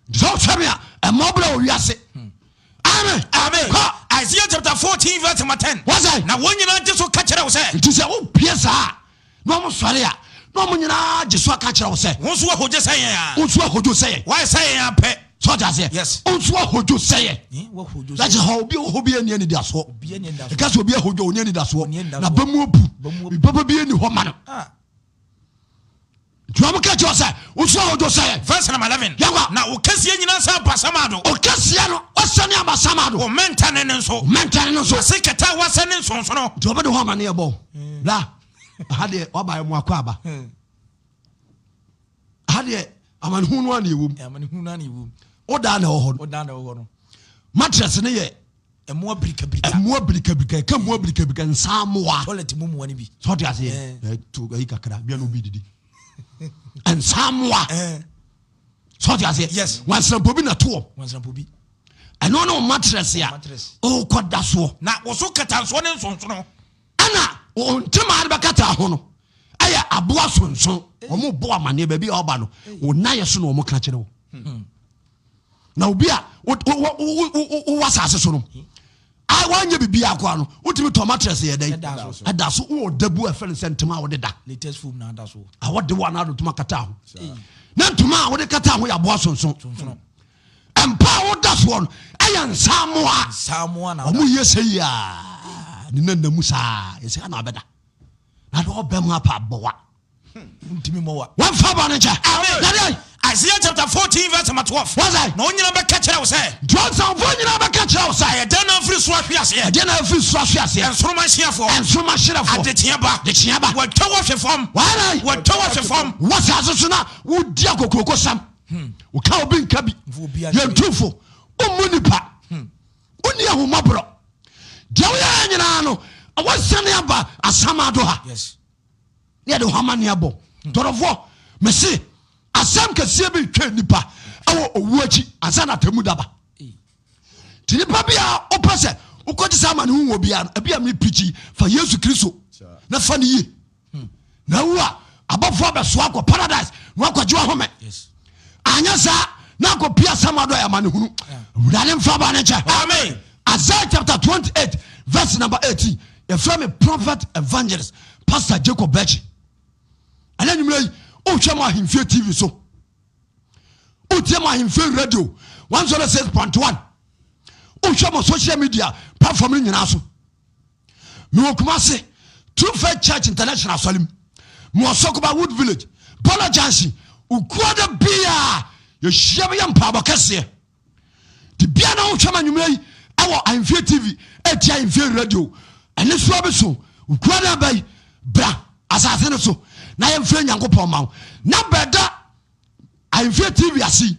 Nti sɛ wohwɛ me a ɛmmɔ bra wɔ wiase. Amen. Amen. Kɔ. Isaiah chapter 14 verse number 10. Wɔsɛ. Na wɔn nyinaa gye so ka kyerɛ wo sɛ. Nti sɛ wopie saa na wɔn sɔre a na wɔn nyinaa gye so aka kyerɛ wo sɛ. Wo nso ahodwo sɛ yɛn a. Wo nso ahodwo sɛ yɛn. Woayɛ sɛ yɛn apɛ. Sɛ ɔte aseɛ. Yes. Wo nso ahodwo sɛ yɛn. Woahodwo Na sɛ kyerɛ hɔ obi wɔ hɔ bi ani anidasoɔ. Obi ani anidasoɔ. Ɛka sɛ obi ahodwo ɔni anidasoɔ. Ɔnni anidasoɔ. Na bɛmu abu. Bɛmu abu. Bɛbɛ bi ani hɔ ma no. Ah. Nti wɔn ka kyerɛ sɛ wo nso ahodwo sɛ yɛn. Verse number 11. Yɛnkɔ. Na wo kɛseɛ nyinaa sɛ abasamado. O kɛseɛ no ɔsɛne abasamado. Wo mmɛntane no nso. Mmɛntane no nso. Ase kɛtɛ a wɔasɛ ne nsonsono. Nti wɔbɛde hɔ amaneɛ bɔ. Bla. Aha deɛ waba yɛ mu akɔ aba. Aha deɛ amanehunu no a na ɛwom. Amanehunu no a na ɛwom. Wodaa na ɛwɔ hɔ no. Wodaa na ɛwɔ hɔ no. Mattress no yɛ. Ɛmoa birikabirika. Ɛmoa birikabirika. Ɛka mmoa birikabirika nsaa mmoa. Toilet mu mmoa no bi. Sɛ ɔde aseɛ. Ɛto ayi kakra bia na obi didi. Nsaa mmoa. Sɛ ɔde aseɛ. Yes. Wansrampo bi na toɔ. Wansrampo bi. Ɛno ne mattress a. Mattress. Ɔkɔ da soɔ. Na wɔso katansoɔ ne nsonsono. Ɛna wɔn ntoma de bɛkata ho no ɛyɛ aboa sonson. Wɔn bɔ amaneɛ baabi a ɔba no wɔn nan yɛ so na wɔn ka kyerɛ wo. Na obi a wowɔ asase so no a wanyɛ biribi akoa no wotumi tɔ mattress yɛ dɛn ɛda so wowɔ dabu a ɛfɛ no sɛ ntoma a wode da a wɔde wɔ anaa ntoma kata ho na ntoma a wode kata ho yɛ aboa sonson mpa a woda soɔ no ɛyɛ nsamoa ɔmo yɛ sɛ yia ne nanamu saa yɛsɛ ana abɛda na de ɔbɛ mu apa abɔwa Ntumi mmɔ wa. Wɔmfa bɔne nkyɛ. Amen. Na deɛ. Isaiah chapter 14 verse number 12. Wɔsɛ. Na wɔn nyinaa bɛka kyerɛ wo sɛ. Nti ɔnsanfoɔ nyinaa bɛka kyerɛ wo sɛ. Ɛyɛ dɛn na afiri soro ahwe aseɛ? Ɛdeɛ na afiri soro ahwe aseɛ. Nsoromma hyeɛfoɔ. Nsoromma hyerɛfoɔ. Adekyeɛ ba. Adekyeɛ ba. Wɔatwa wo ahwe fam. Wɔayɛ. Wɔatwa wo ahwe fam. Wɔ asase so na wodi akokuroko sam. Woka obi nka bi. Yɛntufo. Wommu nipa. Wonni ahummɔborɔ. Deɛ woyɛɛ nyinaa no, wɔsane aba asamado ha. Yes. Ne yɛde ho amanneɛ bɔ tɔrɔfoɔ. Mese asɛm kɛseɛ bi twa nipa ɛwɔ owu akyi ansa na atamu daba. Nti nipa bi a wopɛ sɛ wokɔgye saa amane ho wɔ biara no, ebi a mepikyi fa Yesu Kristo na fa no yie na wu a abɔfoɔ abɛsoa akɔ paradise na wakɔgye wahome. Anyɛ saa Na akɔpia asɛm ado ayɛ amanehunu. Awurade mfa ba ne nkyɛ. Amen. Isaiah chapter 28 verse number 18. Yɛfrɛ me prophet evangelist Pastor Jacob Bɛkyi. Ɛna nwummerɛ yi wohwɛ mo ahemfie TV so. Wotie mo ahemfie radio 106.1. Wohwɛ mo social media platform no nyinaa so. Mewɔ Kumase True Faith Church International asɔre mu. Mewɔ Sokoba Wood Village, Bɔlɔ Junction. Okuada biaa yɛhyia bɛyɛ mpaabɔ kɛseɛ. Nti bia na wohwɛ ma nwummerɛ yi ɛwɔ Ahemfie TV ɛti Ahemfie radio ɛne soa bi so. Okuada aba yi bra asase no so na yɛmfrɛ Nyankopɔn ma wo na bɛda Ahemfie TV ase yi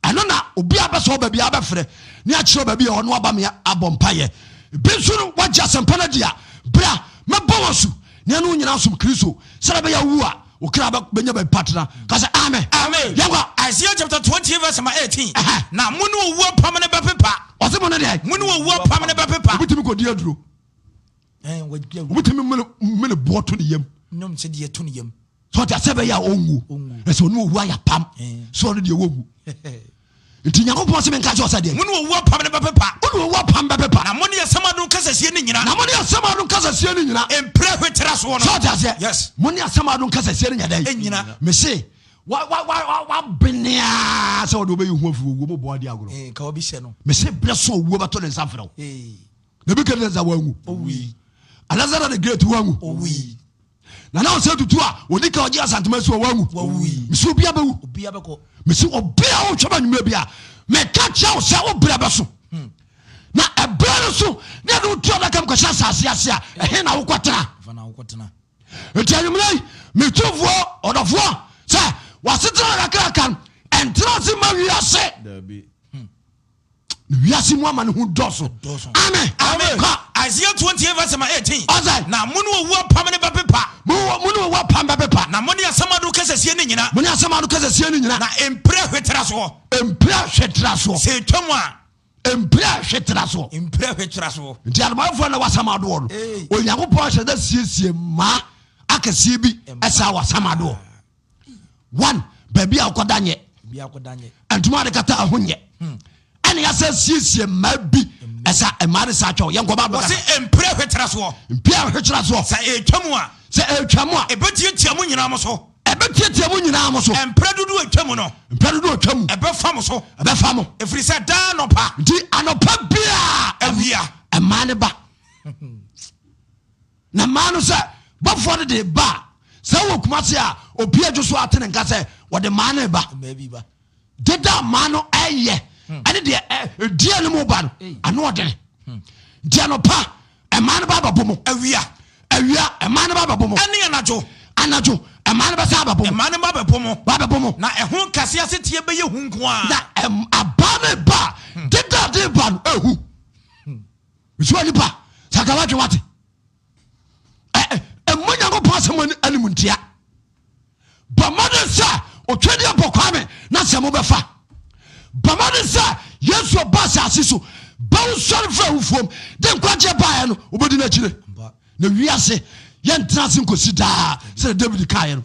ɛno na obi a bɛsɛ ɔba biara bɛfrɛ ne akyerɛ baabi a ɔno aba me abɔ mpayɛ bi nso no wagye asɛmpa no adi a bra mɛbɔ wɔ so ne ɛno nyina som Kristo sɛdɛ bɛyɛ wu a wo kra bɛnya baabi pa tena ka sɛ amen. Amen. Yɛnkɔ. Isaiah chapter 28 verse number 18. Ɛhɛ. Na mo ne owu apam no bɛpepa. Ɔse mo ne deɛ. Mo ne owu apam no bɛpepa. Obi tumi kɔdi aduro. Obi tumi mene boɔ to ne yam. Nnwom sɛ deɛ to ne yam. Sɛ ɔte asɛ bɛyɛ a ɔnwu. Ɛsɛ ɔne owu ayɛ apam. Sɛ ɔno deɛ wɔnwu. Nti Nyankopɔn se menka kyerɛ wo sɛ deɛ. Mo ne owu apam no bɛpepa. Mo ne owu apam bɛpepa. Na mo ne asɛm ado nkasasie no nyina. Na mo ne asɛm ado nkasasie no nyina. Mpire hwetra soɔ no. Sɛ ɔte aseɛ. Yes. Mo ne asɛm ado nkasasie no nya dɛn? Nyina. Mese wabenea sɛ ɔde wobɛyi ho afiri owuo mu bɔ adi agorɔ. Ka obi hyɛ no. Mese berɛ so owuo bɛto ne nsa frɛ wo. Nebukadnezar wanwu. Owui. Alexander the Great wanwu. Owui. Nana Osei Tutu a ɔdi ka ɔgye Asantema si wɔ wanwu. Mese obia bɛwu. Mese obia wotwa ma nwummerɛ bia meka kyerɛ wo sɛ wo berɛ bɛso. Na ɛberɛ no so ne ɛde wotu adaka mu kɔhyɛ asase ase a ɛhe na wokɔtena? Nti anwummerɛ yi metufoɔ ɔdɔfoɔ sɛ wasetena kakraka no ɛntena ase ma wiase. Na wiase mu amane ho dɔso. Amen. Amen. Kɔ. Isaiah 28 verse number 18. Ɔsɛ. Na mo ne owu apam no bɛpepa. Mo mo ne owu apam bɛpepa. Na mo ne asɛm ado kasasie no nyina. Mo ne asɛm ado kasasie no nyina. Na mpire hwetra soɔ. Mpire hwetra soɔ. Sɛ etwa mu a. Mpire hwetra soɔ. Mpire hwetra soɔ. Nti adomafoɔ na wasɛm adoɔ no. Onyankopɔn ahyɛ dɛ siesie mmaa akɛseɛ bi ɛsa wasɛm adoɔ. One baabi a wokɔda nyɛ ntoma ade kata ho nyɛ ɛne yɛsɛ siesie mmaa bi ɛsa mmaa de sa atwa yɛnkɔ ba bɛka wɔse mpire hwetra soɔ mpire hwetra soɔ sɛ ɛtwa mu a sɛ ɛtwa mu a ɛbɛtiatia mu nyinaa mo so ɛbɛtiatia mu nyinaa mo so mpire dodo atwa mu no mpire dodo atwa mu ɛbɛfa mo so ɛbɛfa mo ɛfiri sɛ daa anɔpa nti anɔpa biaa awia mmaa ne ba Na mmaa no sɛ bɔfoɔ no de ba a, sɛ wɔ Kumase a obi adwo so ate ne nka sɛ wɔde mmaa no ba. Deda mmaa no ɛyɛ hmm. ɛne deɛ ɛdiɛ no mu ba no ano ɔdene. Hmm. Nti anɔpa mmaa no ba abɛbɔ mu. Awia. Awia mmaa no ba abɛbɔ mu. Ɛne anadwo. Anadwo mmaa no bɛsa abɛbɔ mu. Mmaa no ba abɛbɔ mu. Ba abɛbɔ mu. Na ɛho nkase aseteɛ bɛyɛ hu nko ara. Na aba no ba hmm. deda de ba no ehu. Nsuo nipa saka wadwe wate ɛmmɔ Nyankopɔn asɛm anim ntia. Bɔ mmɔden sɛ otwadeɛ bɔ kwame na sɛ mobɛfa. Bɔ mmɔden sɛ Yesu ɔba asase so bɛwo sɔre firi awufoɔ de nkwagyeɛ baeɛ no wobɛdi no akyire. Na wiase yɛntena ase nkɔsi daa sɛdeɛ David kaeɛ no.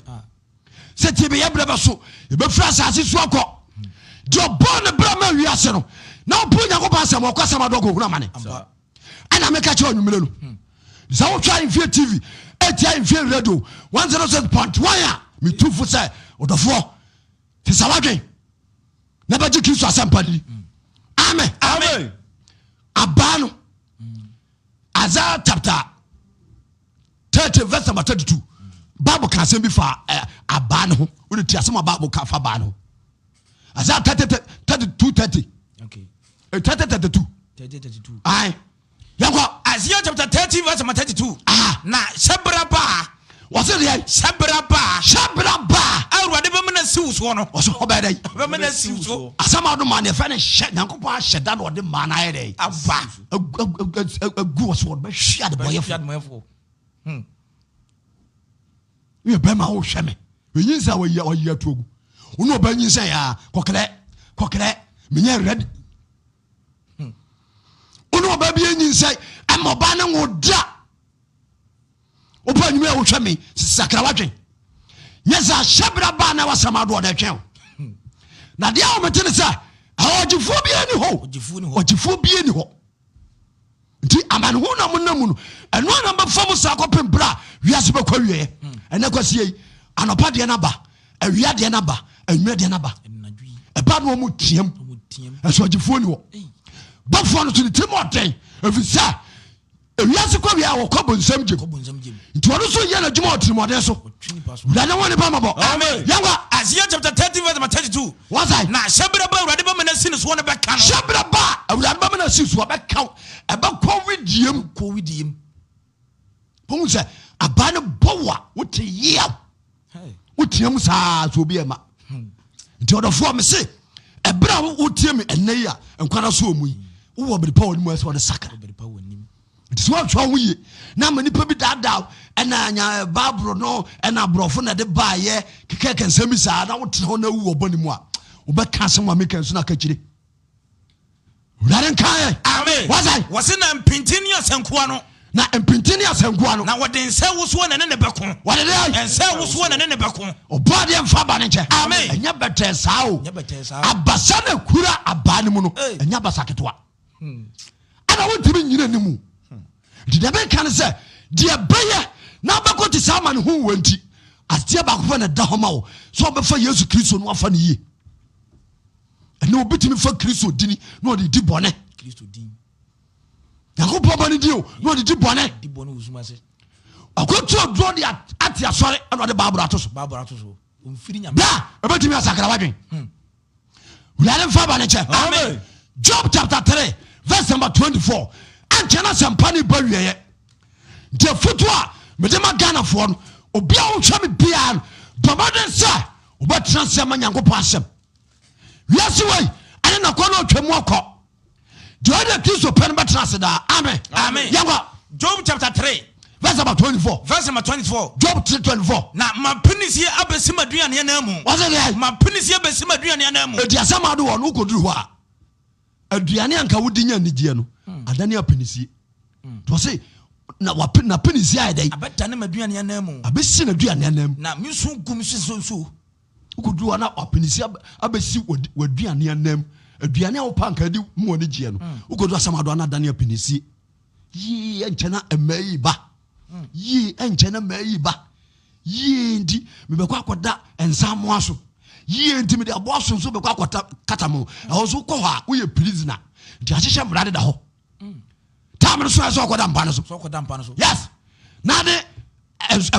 Sɛ tie bɛyɛ berɛ bɛso yɛbɛfiri asase so akɔ. Deɛ ɔbɔɔ ne berɛ ma wiase no na ɔpo Onyankopɔn asɛm ɔkɔ asɛm adɔ kɔhunu amane. Ɛna meka kyerɛ ɔnwummerɛ no sɛ wohwɛ Ahemfie TV ɛtia Ahemfie radio 106.1 a metu fo sɛ ɔdɔfoɔ te sɛ wadwen na bɛgye Kristo asɛmpa di. Amen. Amen. Abaa no Isaiah chapter 30 verse number 32 Bible ka asɛm bi fa abaa no ho. Wode ti asɛm a Bible ka fa abaa no ho. Isaiah 30 32 30 30 32 ae yɛnkɔ. Isaiah chapter 30 verse number 32. Ah. Na hyɛbra baa. Wɔse deɛ. Hyɛbra baa. Hyɛbra baa. Awurade bɛma no asiw soɔ no. Wɔse hɔ bɛyɛ dɛ. Bɛma no asiw so. Asɛm a ɔde maa no yɛfrɛ no hyɛ. Nyankopɔn ahyɛ da na ɔde maa no ayɛ dɛ. Aba. Agu wɔ so wɔde bɛhwe adebɔyɛfo. Woyɛ bɛrima wohwɛ me. Ɛnyinsɛn a wɔyi wɔyi ato agu. Wo ne ɔbaa nyinsɛn a kɔkrɛ kɔkrɛ menyɛ ready. Wo ne ɔbaa bi anyinsɛn ɛma ɔbaa ne wo da. Wopɛ anwummerɛ a wohwɛ me sakra wadwen. Nyɛ sɛ ahyɛ bra baa na wasɛm adoɔ na ɛtwɛn wo. Na deɛ a wɔmete ne sɛ ɔgyefoɔ biara ni hɔ. Ɔgyefoɔ biara ni hɔ. Nti amanehu na monam mu no ɛno ana bɛfa mu saa kɔpem berɛ a wiase bɛkɔ awieɛ. Ɛnɛ kwasie yi anɔpa deɛ no aba, awia deɛ no aba, anwummerɛ deɛ no aba. Ɛba no ɔmu team ɛso ɔgyefoɔ ni hɔ. Bɔfoɔ no so ne tirim ɔden ɛfiri sɛ ewiase kɔ wia wɔkɔ bonsam gyem nti ɔno nso yɛ n'adwuma wɔ tirimɔden so. Wurade ho nipa mɔbɔ. Amen. Yɛnkɔ. Isaiah chapter 13 verse number 32. Wasae. Na hyɛberɛ ba Awurade bɛma no asi ne soɔ no bɛka no. Hyɛberɛ ba a Awurade bɛma no asi soɔ bɛka wo. Ɛbɛkɔ widiem. Kɔ widiem. Wohu sɛ abaa no bɔ wo a wote yeaw. Woteam saa sɛ obi ɛma. Nti ɔdɔfoɔ mese ɛberɛ a wotie me ɛnnɛ yi a nkwa no so wɔ mu yi wowɔ bere pa wɔ ne mu ɛsɛ wɔde sakra. Nti sɛ woanhwɛ wo ho yie na ama nipa bi daadaa ɛna nya baaburo no ɛna aborɔfo na ɛde baayɛ kekɛkɛ nsɛm bi saa na wotena hɔ na awu wɔ bɔne mu a wobɛka asɛm a meka nso no aka kyire. Wurade nka yɛn. Amen. Wasae. Wɔse na mpintin ne asankuwa no. Na mpintin ne asankuwa no. Na wɔde nsa wosoɔ na ɛne ne bɛko. Wɔde de ayi. Nsa wosoɔ na ɛne ne bɛko. Ɔbɔ adeɛ nfa aba ne nkyɛn. Amen. Ɛnyɛ bɛtɛɛ saa o. Ɛnyɛ bɛtɛɛ saa. Abasa na kura abaa no mu no. Ɛnyɛ abasa ketewa. Ɛna wontumi nyina ne mu. Nti deɛ meka ne sɛ deɛ bɛyɛ na abɛkɔ te saa ama ne ho wɔ nti adeɛ baako pɛ na ɛda hɔ ma wo sɛ ɔbɛfa Yesu Kristo no afa no yie. Ɛnɛ obi tumi fa Kristo dini na ɔde di bɔne. Nyankopɔn ba no di o na ɔde di bɔne. Ɔkɔtu aduro de ate asɔre ɛna ɔde Bible ato so. Bia ɛbɛtumi asakra wadwen. Wurade mfa ba ne kyɛ. Amen. Job chapter 3 verse number 24. Ankyɛ na sɛmpa ne ba wieɛ. Nti afotu a mede ma Ghanafoɔ no obi a wohwɛ me biara no bɔ mmɔden sɛ wobɛtena ase ama Nyankopɔn asɛm. Wiase wei ɛne nakɔ na ɔtwa mu akɔ. Deɛ ɔde Kristo pɛ no bɛtena ase daa. Amen. Amen. Yɛnkɔ. Job chapter 3 verse number 24. Verse number 24. Job 3 24. Na m'apinisie abɛsi m'aduane anan mu. Wɔsɛ deɛ. M'apinisie abɛsi m'aduane anan mu. Eti asɛm ado wɔ no wokɔduru hɔ a aduane anka wodi nya anigyeɛ no adane apinisie. Nti ɔse na wape n'apinisie ayɛ dɛn? Abɛdane m'aduane anan mu. Abɛsi n'aduane anan mu. Na me su gu me so sɛ nsuo. Wokɔduru hɔ na apinisie abɛsi w'aduane anan mu. Aduane a wopɛ anka di mu anigyeɛ no wokɔduru asɛm ado ana adane apinisie. Yie ɛnkyɛ na mmaa yi ba. Yie ɛnkyɛ na mmaa yi ba. Yie nti mebɛkɔ akɔda nsamoa so. Yie nti mede aboa sonso bɛkɔ akɔta kata mo. Ɛhɔ nso wokɔ hɔ a woyɛ prisoner. Nti ahyehyɛ mmara deda hɔ. Time no so ɛsɛ ɔkɔda mpa no so. Yes. Na de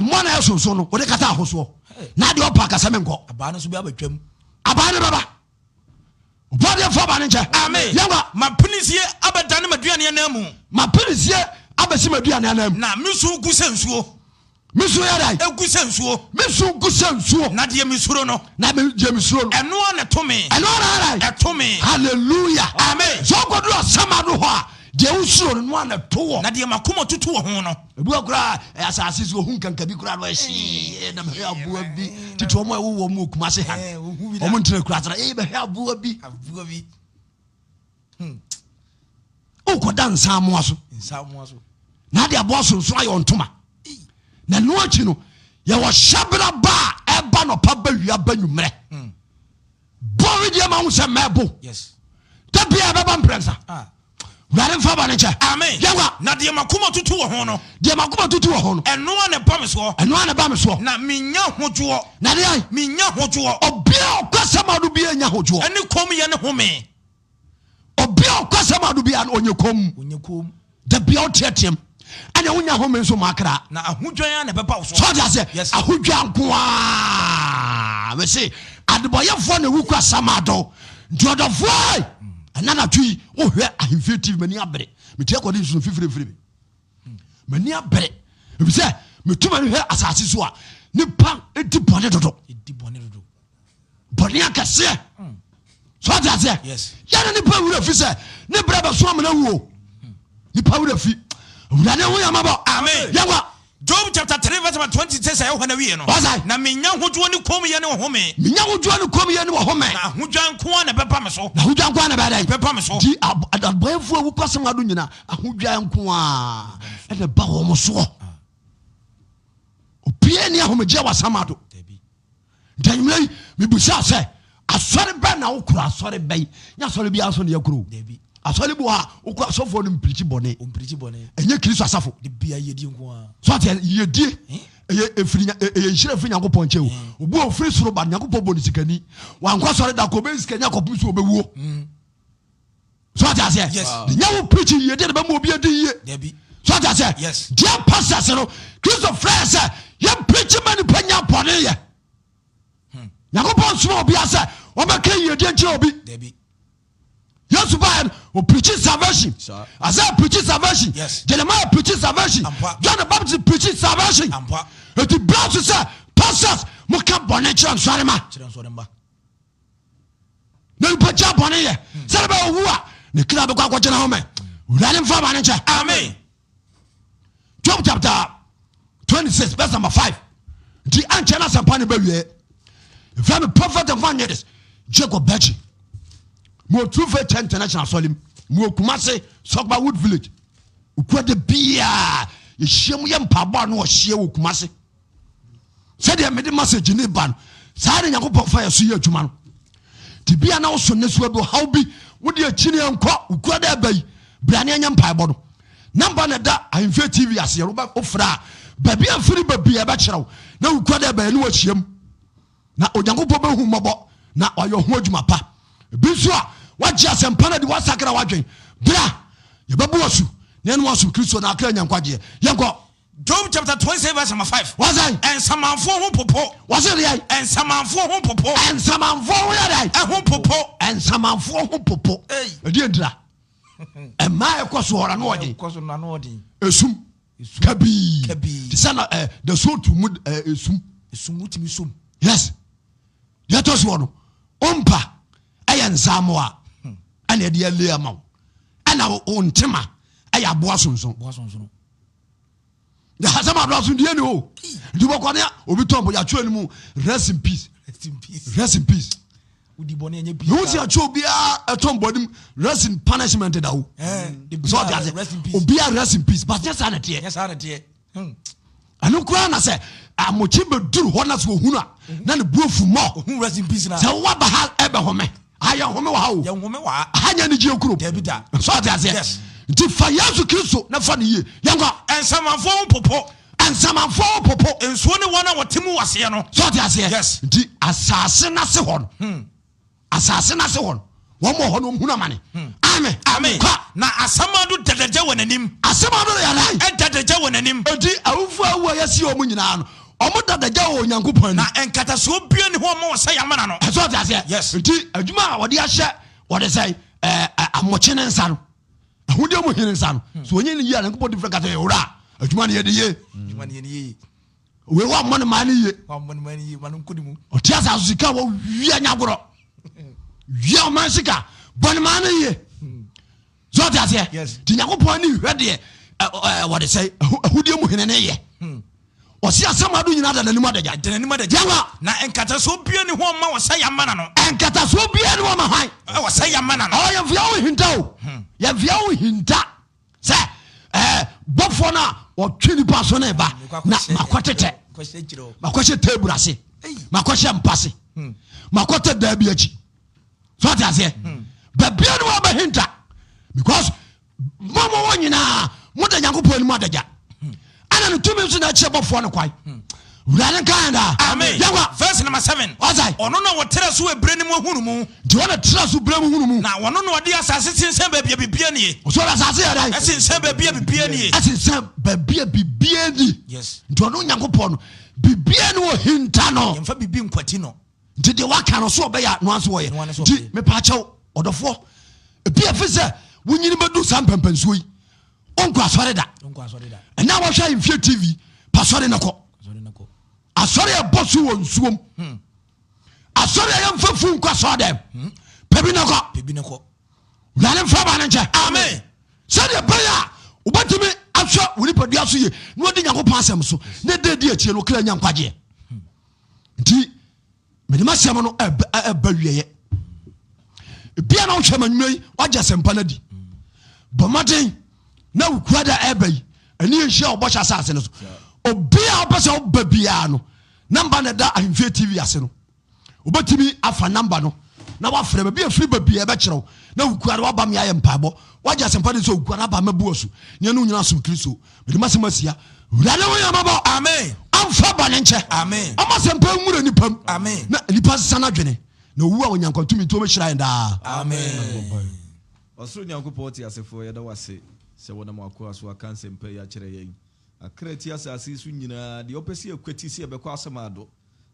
mmoa na ɛyɛ sonso no wode kata ahosoɔ. Na deɛ ɔpa akasɛ menkɔ. Abaa no so bi abɛtwam. Abaa no bɛba. Bɔdeɛ fa ba ne nkyɛ. Amen. Yɛnkɔ. M'apinisie abɛdane m'aduane anan mu. M'apinisie abɛsi m'aduane anan mu. Na me su gu sɛ nsuo. Me su yɛ dɛn? Egu sɛ nsuo. Me su gu sɛ nsuo. Na deɛ mesuro no. Na me deɛ mesuro no. Ɛno ara na ɛto me. Ɛno ara na ɛdɛn? Ɛto me. Hallelujah. Amen. Sɛ wokɔduru asɛm ano hɔ a, deɛ wosuro no, no ara na ɛto wɔ. Na deɛ m'akoma tutu wɔ ho no. Ebi wɔ koraa ɛyɛ asase so ohun kanka bi koraa na ɔyɛ hyee na mehwɛ aboa bi tete wɔn a ɛwɔ wɔn mu Kumasi ha wɔn ntena kura asra ee bɛhwɛ aboa bi wokɔda nsamoa so na ade aboa sonso ayɛ ɔntoma na ɛno akyi no yɛwɔ hyɛbra ba a ɛba nɔpa ba wia ba nwummerɛ bɔre deɛ ma wo sɛ mɛbo da bia ɛbɛba mprɛnsa ah. Wurade mfa bɔne nkyɛ. Amen. Yɛnkɔ. Na deɛ m'akoma tutu wɔ ho no. Deɛ m'akoma tutu wɔ ho no. Ɛno ara na ɛba me soɔ. Ɛno ara na ɛba me soɔ. Na mennya hodwoɔ. Na deɛ. Mennya hodwoɔ. Obi a ɔkɔ asɛm ado biara nya hodwoɔ. Ɛne komm yɛ ne home. Obi a ɔkɔ asɛm ado biara no ɔnyɛ komm. Ɔnyɛ komm. Da bia ɔteateam. Ɛna wonya home nso ma akra. Na ahodwan ara na ɛbɛba wo so. So ɔde aseɛ. Yes. Ahodwan nko ara. Mese adebɔyɛfoɔ na ɛwu kɔ asɛm ado. Nti ɔdɔfoɔ ɛna natwo yi wohwɛ ahemfie tv m'ani abere. Metia kɔde nsuno fifirifiri me. M'ani abere. Efisɛ metu m'ani hwɛ asase so a nipa di bɔne dodo. Di bɔne dodo. Bɔne akɛseɛ. So ɔte aseɛ. Yɛne nipa wura fi sɛ ne berɛ bɛso amena wuo. Nipa wura fi. Awurade ho yɛ mabɔ. Amen. Yɛnkɔ. Job chapter 3 verse number 26 a ɛwɔ hɔ na wie no. Ɔsɛ. Na menya hodwoɔ ne kommyɛ ne ɔhome. Menya hodwoɔ ne kommyɛ ne ɔhome. Na ahodwan nko ara na ɛbɛba me so. Na ahodwan nko ara na ɛbɛyɛ dɛn? Ɛbɛba me so. Nti adabɔeɛfoɔ a wokɔ asɛm ado nyina ahodwan nko ara ɛna ɛba wɔn soɔ. Obiara ni ahomegyeɛ wɔ asɛm ado. Nti anwummerɛ yi mebusa sɛ. Asɔre bɛn na wokora? Asɔre bɛn? Nyɛ asɔre biara so ne yɛkoro o. Dabi. Asɔre bi wɔ hɔ a wokɔ asɔfoɔ no mpirikyi bɔne. Ɔmpirikyi bɔne. Ɛnyɛ Kristo asafo. De bia yiedie nko ara. So ate yiedie ɛyɛ ɛfiri ɛyɛ nhyira ɛfiri Nyankopɔn nkyɛn o. Obi a ɔfiri soro ba no Nyankopɔn bɔ no sikani. Wankɔ asɔre da kɔ ɔbɛyɛ sikani akɔpem sɛ ɔbɛwuo. So ate aseɛ? Yes. Nyɛ wo preaching yiedie na bɛma obi adi yie. Dabi. So ate aseɛ? Yes. Deɛ pastors no Kristo frɛ yɛ sɛ yɛn preaching ma nipa nya bɔne yɛ. Nyankopɔn nsoma obia sɛ ɔmɛka yiedie nkyerɛ obi. Dabi. Yesu baɛ no ɔpreachi salvation. Isaiah preachi salvation. Yes. Jeremiah preachi salvation. Ampa. John the Baptist preachi salvation. Ampa. Ɛti bra so sɛ pastors moka bɔne kyerɛ nsɔre ma. Kyerɛ nsɔre mma. Na nipa gya bɔne yɛ sɛde bɛ owu a ne kra bɛkɔ akɔgyina hɔ mɛ. Wurade mfa bɔne nkyɛ. Amen. Job chapter 26 verse number 5 nti ankyɛ no asɛmpa no bɛwie. Ɛfrɛ me prophet evangelist Jacob Bakyi mewɔ True Faith Church International asɔre mu mewɔ Kumase Sɔgba Wood Village. Okuada biaa yɛhyia mu yɛ mpaabɔ a na ɔhyeɛ wɔ Kumase. Sɛdeɛ mede message ne ba no saa ne Nyankopɔn fa yɛ so yɛ adwuma no. Nti bia na woso nnesoa bi ɔhaw bi wode akyini nkɔ okuada ɛba yi bra ne ɛnyɛ mpaebɔ no. Namba na ɛda Ahemfie TV aseɛ no wofrɛ a baabi a mfiri ba bia ɛbɛkyerɛ wo na okuada ɛba yɛne wahyiam na Onyankopɔn bɛhu mmɔbɔ na wayɛ ho adwuma pa. Ebi nso a wagye asɛmpa no adi wasakra wadwen bra yɛbɛbo asu na ɛne wasom Kristo na akra nya nkwagyeɛ. Yɛnkɔ. Job chapter 27 verse number 5. Wɔsɛn. Nsamanfoɔ ho popo. Wɔsɛ deɛ. Nsamanfoɔ ho popo. Nsamanfoɔ ho yɛ dɛ. Ɛho popo. Nsamanfoɔ ho popo. Ɛdeɛ ntira. Ɛmaa ɛkɔ so ɔra no ɔden. Ɛkɔ so no ano ɔden. Esum. Kabii. Kabii. Te sɛ na ɛ the so tu mu ɛ esum. Esum wotumi sum. Yes. Deɛ ɛtɔ soɔ no, ompa ɛyɛ nsamoa ɛna ɛde ɛle ama wo ɛna wo ntema ɛyɛ aboa sonson. Aboa sonson. Asɛm adɔ so deɛ ni o. Nti bɔkɔ ne obi tɔn bɔ yɛatwerɛ no mu rest in peace. Rest in peace. Rest in peace. Wodi bɔne ɛnyɛ peace. Mehu sɛ yɛatwerɛ obiara ɛtɔn bɔ nim rest in punishment da o. Sɛ ɔte ase obiara rest in peace but nyɛ saa na ɛteɛ. Nyɛ saa na ɛteɛ. Ɛno koraa na sɛ amokye bɛduru hɔ na sɛ ohunu a na ne bu afu mɔ. Ohun rest in peace na. Sɛ wowaba ha ɛbɛhome ayɛ home wɔ ha o. Yɛn home wɔ ha. Aha nyɛ anigyeɛ kuro. Dabi da. So ɔte aseɛ. Yes. Nti fa Yesu Kristo na fa no yie. Yɛnkɔ. Nsamanfoɔ ho popo. Nsamanfoɔ ho popo. Nsuo ne wɔn a wɔte mu aseɛ no. So ɔte aseɛ. Yes. Nti asase n'ase hɔ no. Asase n'ase hɔ no. Wɔn wɔ hɔ no wɔn hunu amane. Amen. Amen. Kɔ. Na asamando da adagya wɔ n'anim. Asamando yɛ dɛn? Ɛda adagya wɔ n'anim. Enti awufo a awu a yɛasi wɔn nyinaa no, wɔn da adagya wɔ Onyankopɔn anim. Na nkatasoɔ biara nni hɔ mma ɔsɛe amena no. Ɛsɛ ɔte aseɛ. Yes. Nti adwuma a wɔde ahyɛ wɔde sɛ ɛɛ amɔkye ne nsa no, ahodeɛ mu hene nsa no, so onye ne yie a Nyankopɔn di fɛ kasa yɛ wura adwuma no yɛ de yie. Adwuma no yɛ ne yie. Wei wa mmɔ ne maa ne yie. Wa mmɔ ne maa ne yie, ma no nkɔ ne mu. Ɔte asase sika wɔ wia nyagorɔ. Wia ɔman sika bɔ ne maa ne yie. So ɔte aseɛ. Nti Nyankopɔn ani hwɛ deɛ wɔde sɛ ahudeɛ mu hene ne yɛ. Ɔsi asɛm ado nyinaa da n'anim adagya. Da n'anim adagya. Yɛnwa. Na nkatasoɔ bia ni hɔ ma wɔsɛ yamana no. Nkatasoɔ bia ni hɔ ma hwan? Wɔsɛ yamana no. Ɔ yɛmfia wo hinta o. Yɛmfia wo hinta sɛ ɛɛ bɔfoɔ no a ɔtwe nipa so ne ba na makɔtetɛ makɔhyɛ table ase makɔhyɛ mpa ase makɔtɛ daa bi akyi. So ɔte aseɛ. Baabia ne wɔbɛhinta because mɔmɔ wɔ nyinaa moda Nyankopɔn anim adagya ɛna ne tumi nso na ɛkyerɛ bɔfoɔ no kwan. Wurade nka yɛn daa. Amen. Yɛnkɔ. Verse number 7. Ɔsɛ. Ɔno na wɔtra so ebire no mu ahunu mu. Nti ɔna tra so bere mu hunu mu. Na ɔno na ɔde asase sensɛn baabi a biribiara nie. Ɔsɛ ɔde asase yɛ dɛn? Ɛsensɛn baabi a biribiara nie. Ɛsensɛn baabi a biribiara nie. Yes. Nti ɔno Nyankopɔn no biribiara ne ɔhinta no. Yɛmfa biribi nkwati no. Nti deɛ waka no so ɔbɛyɛ a noa nso wɔyɛ. Nti mepaakyɛw ɔdɔfoɔ ebi afi sɛ wonyini bɛdu saa mpɛmpɛnsuo yi wonkɔ asɔre da ɛna wɔhwɛ ahemfie tv pa asɔre no kɔ asɔre ɛbɔ so wɔ nsuom asɔre a yɛmfa fu nkɔ asɔre dɛm pɛbi no kɔ wurade mfa ba no nkyɛ. Amen. Sɛdeɛ ɛbɛyɛ a wobɛtumi ahwɛ wo nipadua so yie na wadi Nyankopɔn asɛm so na ɛda adi akyire no wokra nya nkwagyeɛ. Nti mede masɛm no ɛba wieɛ. Ebia na wohwɛ manwuma yi wagye asɛmpa no adi. Bɔ mmɔden na wokura da ɛba yi ɛne yɛnhyia ɔbɔhyɛ asase no so. Obia wopɛ sɛ woba biara no namba na ɛda Ahemfie TV ase no. Wobɛtumi afa number no na wafrɛ baabi a ɛfiri ba biara ɛbɛkyerɛ wo na wokura no waba me ayɛ mpaebɔ wagye asɛmpa no sɛ wokura no aba mɛbu asu ne ɛne wo nyina som Kristo. Mede masɛm asia. Wurade ho yɛ mɔbɔ. Amen. Amfa bɔne nkyɛ. Amen. Ɔma asɛmpa nwura nipa mu. Amen. Na nipa nsesa n'adwene na owu a wɔnya nkwa tumi nti wɔbɛhyira yɛn daa. Amen. Ɔsoro Nyankopɔn teasefoɔ, yɛda wo ase sɛ wonam w'akoa so aka nsɛmpa yi akyerɛ yɛn. Akra a ɛte asase yi so nyinaa, deɛ wɔpɛ sɛ yɛkwati sɛ yɛbɛkɔ asamado,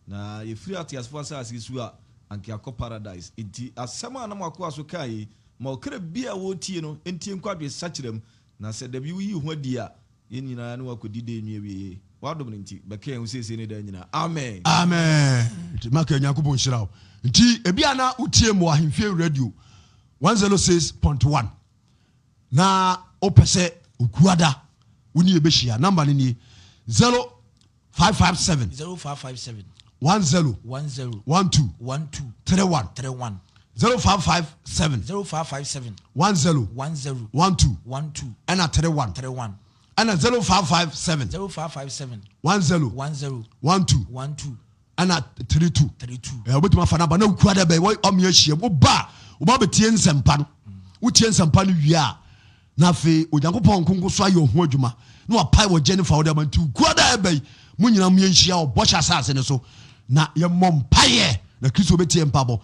na yɛfiri ateasefoɔ asase yi so a, anka yɛakɔ Paradise. Enti asɛm a nam w'akoa so kaeɛ yi, ma ɔkra biara a ɔretie no ntie nkwagye sakyera mu, na sɛ da bi woyi wo ho adi a, yɛn nyinaa ne wo akɔdi dɛ nwi awieeɛ. W'adom no nti, bɛka yɛn ho seesei ne daa nyinaa. Amen. Amen nti maka Nyankopɔn nhyira wo nti ebi a na wotie mo ahemfie radio 106.1 na wopɛ sɛ okuada wo ne yɛbɛhyia namba no nie 0557 0557 10 10 12 12 31 31 0557 0557 10 10 12 12 ɛna 31 31 ɛna 0557 0557 10 10 12 12 ɛna 32 32 ɛ wobɛtumi afa no aba na wokura dɛ bɛyɛ ɔme ahyia woba a woba bɛtie nsɛmpa no wotie nsɛmpa no wie a na afei onyankopɔn nkonko so ayɛ ɔho adwuma na wapae wɔ Jennifer wode ama nti wokura dɛ ɛbɛ yi mo nyina mo yɛnhyia wɔ bɔhyɛ asase no so na yɛmmɔ mpaeɛ na Kristo bɛtie mpabɔ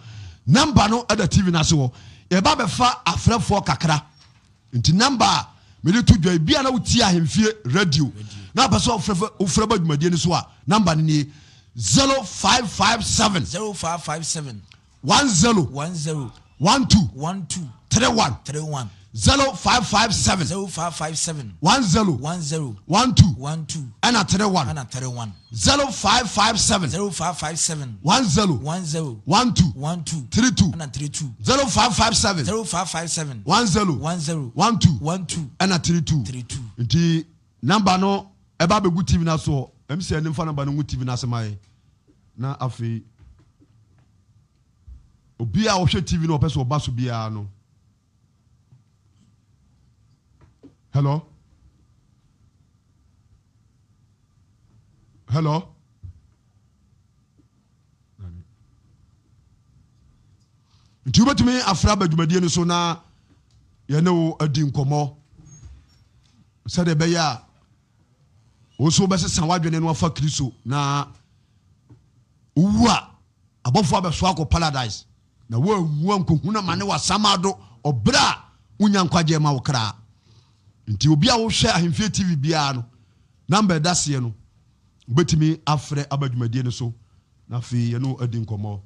namba no ɛda TV no ase hɔ yɛba bɛfa afrɛfoɔ kakra Nti number a mede to dwa yi bia na wotie ahemfie radio na apɛ sɛ wofrɛ ba dwumadie no so a number no nie 0557 0557 10 10 12 12 31 31 0557 0557 10 10 12 12 ɛna 31 ɛna 31 0557 0557 10 10 12 12 32 ɛna 32 0557 0557 10 10 12 12 ɛna 32 32 nti namba no ɛba abɛgu tv no asoɔ mc ne mfa namba no ngu tv no ase ma yɛ na afei obi a ɔhwɛ tv no ɔpɛ sɛ ɔba so biara no hello hello nti wobɛtumi afra aba dwumadie no so na yɛne wo adi nkɔmmɔ sɛdeɛ ɛbɛyɛ a wo nso wobɛsesa w'adwene no afa kristo na wowu a abɔfoɔ abɛso akɔ paradise na woanwu ankɔhunu amane wɔ asamado ɔberɛ a wonya nkwagyeɛ ma wo kraa nti obi a wohwɛ ahemfie tv biara no namba ɛda seɛ no Wobɛtumi afrɛ aba dwumadie no so na afei yɛne wo adi nkɔmmɔ.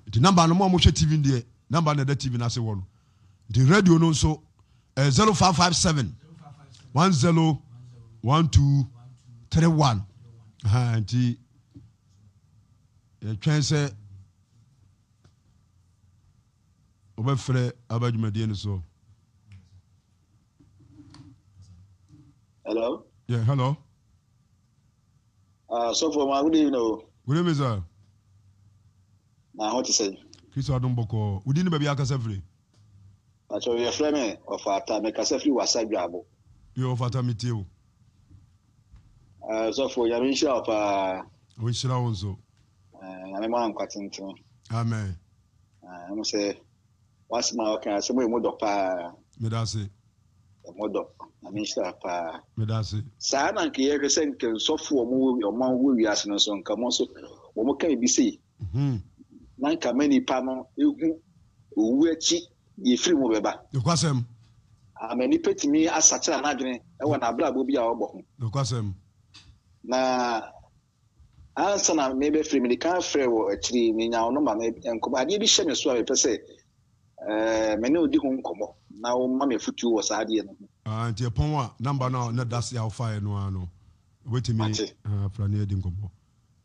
Nti namba no mo a mohwɛ TV no deɛ namba no ɛda TV no ase wɔ no. Nti radio no nso ɛyɛ 0557 10 12 31. Nti yɛtwɛn sɛ wobɛfrɛ aba dwumadie no so. Hello. Yeah, hello. Uh, so for my good evening. Oh. Good evening, sir. Na ho te sɛ. Kristo adom bɔkɔɔ. Wodi ne baabi akasa firi? Pacho yɛfrɛ me Ɔfata, mekasa firi Wasa Dwabo. Yo, Ɔfata metie wo. Uh, sɔfo Nyame nhyira wo paa. Ɔnhyira wo nso. Uh, Nyame ma nkwa tentene. Amen. Uh, ɛmu sɛ W'asɛm a woka asɛm emu dɔ paa. Meda ase. Emu dɔ. Nyame nhyira paa. Meda ase. Saa na nka yɛhwɛ sɛ nka nsɔfo wɔn wɔn wɔ wiase no nso nka wɔn nso wɔn ka ebi sei. Mhm. Na nka ma nipa no ehu owu akyi deɛ efiri mu bɛba. Nokwasɛm. Ama nipa tumi asakyera n'adwene wɔ n'abrabɔ bi a ɔbɔ ho. Nokwasɛm. Na Ansa na merebɛfrɛ, mede kan frɛɛ wɔ akyiri yi, menya wo nɔma, me nkɔmmɔ, adeɛ bi hyɛ me so a mepɛ sɛ ɛɛ me ne wo di ho nkɔmmɔ na woma me afotuo wɔ saa adeɛ no ho. Ah, nti ɛpɔn a namba no a na da se a wofaeɛ no ara no, wobɛtumi Mate. ah, afra ne adi nkɔmmɔ.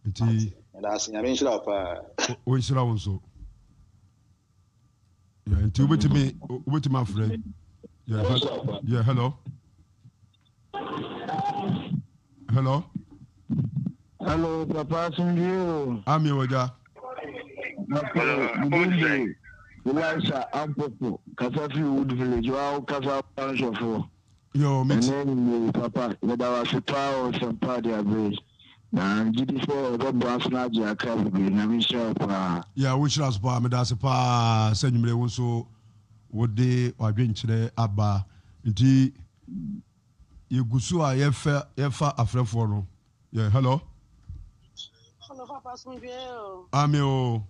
Nti Mate. Meda ase, Nyame nhyira wo paa. ɔnhyira wo nso. Yeah, nti wobɛtumi wobɛtumi afrɛ. Yeah, yeah, hello. Hello. Hello, Papa Asomdwie o. Ami wagya. Papa, Mudumbu, Elisha Ampofo, kasa firi Wood Village, wa wo kasa wanhwɛfoɔ. Yo, me Ɛnɛ anwummerɛ yi, Papa, yɛda wo ase paa wɔ nsɛmpa a de abrɛ yi. Na megye di sɛ ɛbɛboa so na agye akra bebree. Nyame nhyira wo paa. Yeah, wo nhyira so paa. Meda ase paa sɛ anwummere wo nso wode w'adwenkyerɛ aba. Nti yɛgu so a yɛfɛ yɛfa afrɛfoɔ no. Yeah, hello. Hello, Papa Asomdwoe o. Ame o.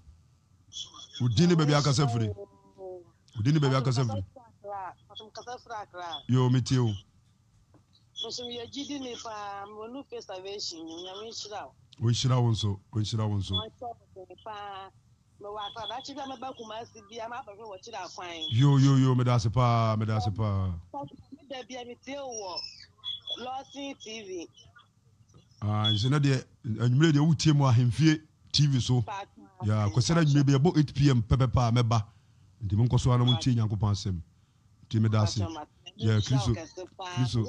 Wo din ne baabi akasa firi. Wo din ne baabi akasa firi. Kasa firi Accra. Yo, metie o. Nso meyɛ gyidini paa, mewɔ New Faith Salvation mu, Nyame nhyira wo. Ɔnhyira wo nso, ɔnhyira wo nso. Ɔnhyɛ wo den paa. Mewɔ Accra, daakye bi a mɛba Kumasi bia mabɛhwɛ wɔ kyerɛ akwan. Yo yo yo, meda ase paa, meda ase paa. Me da bia metie wo wɔ Lawson TV. Ah, nso na deɛ anwummerɛ deɛ wotie mu ahemfie TV so. Ya, kwasɛda anwummerɛ bi ɛbɔ 8 pm pɛpɛpɛ a mɛba. Nti monkɔ so ara na montie Nyankopɔn asɛm. Nti meda ase. Yɛ Kristo. Kristo.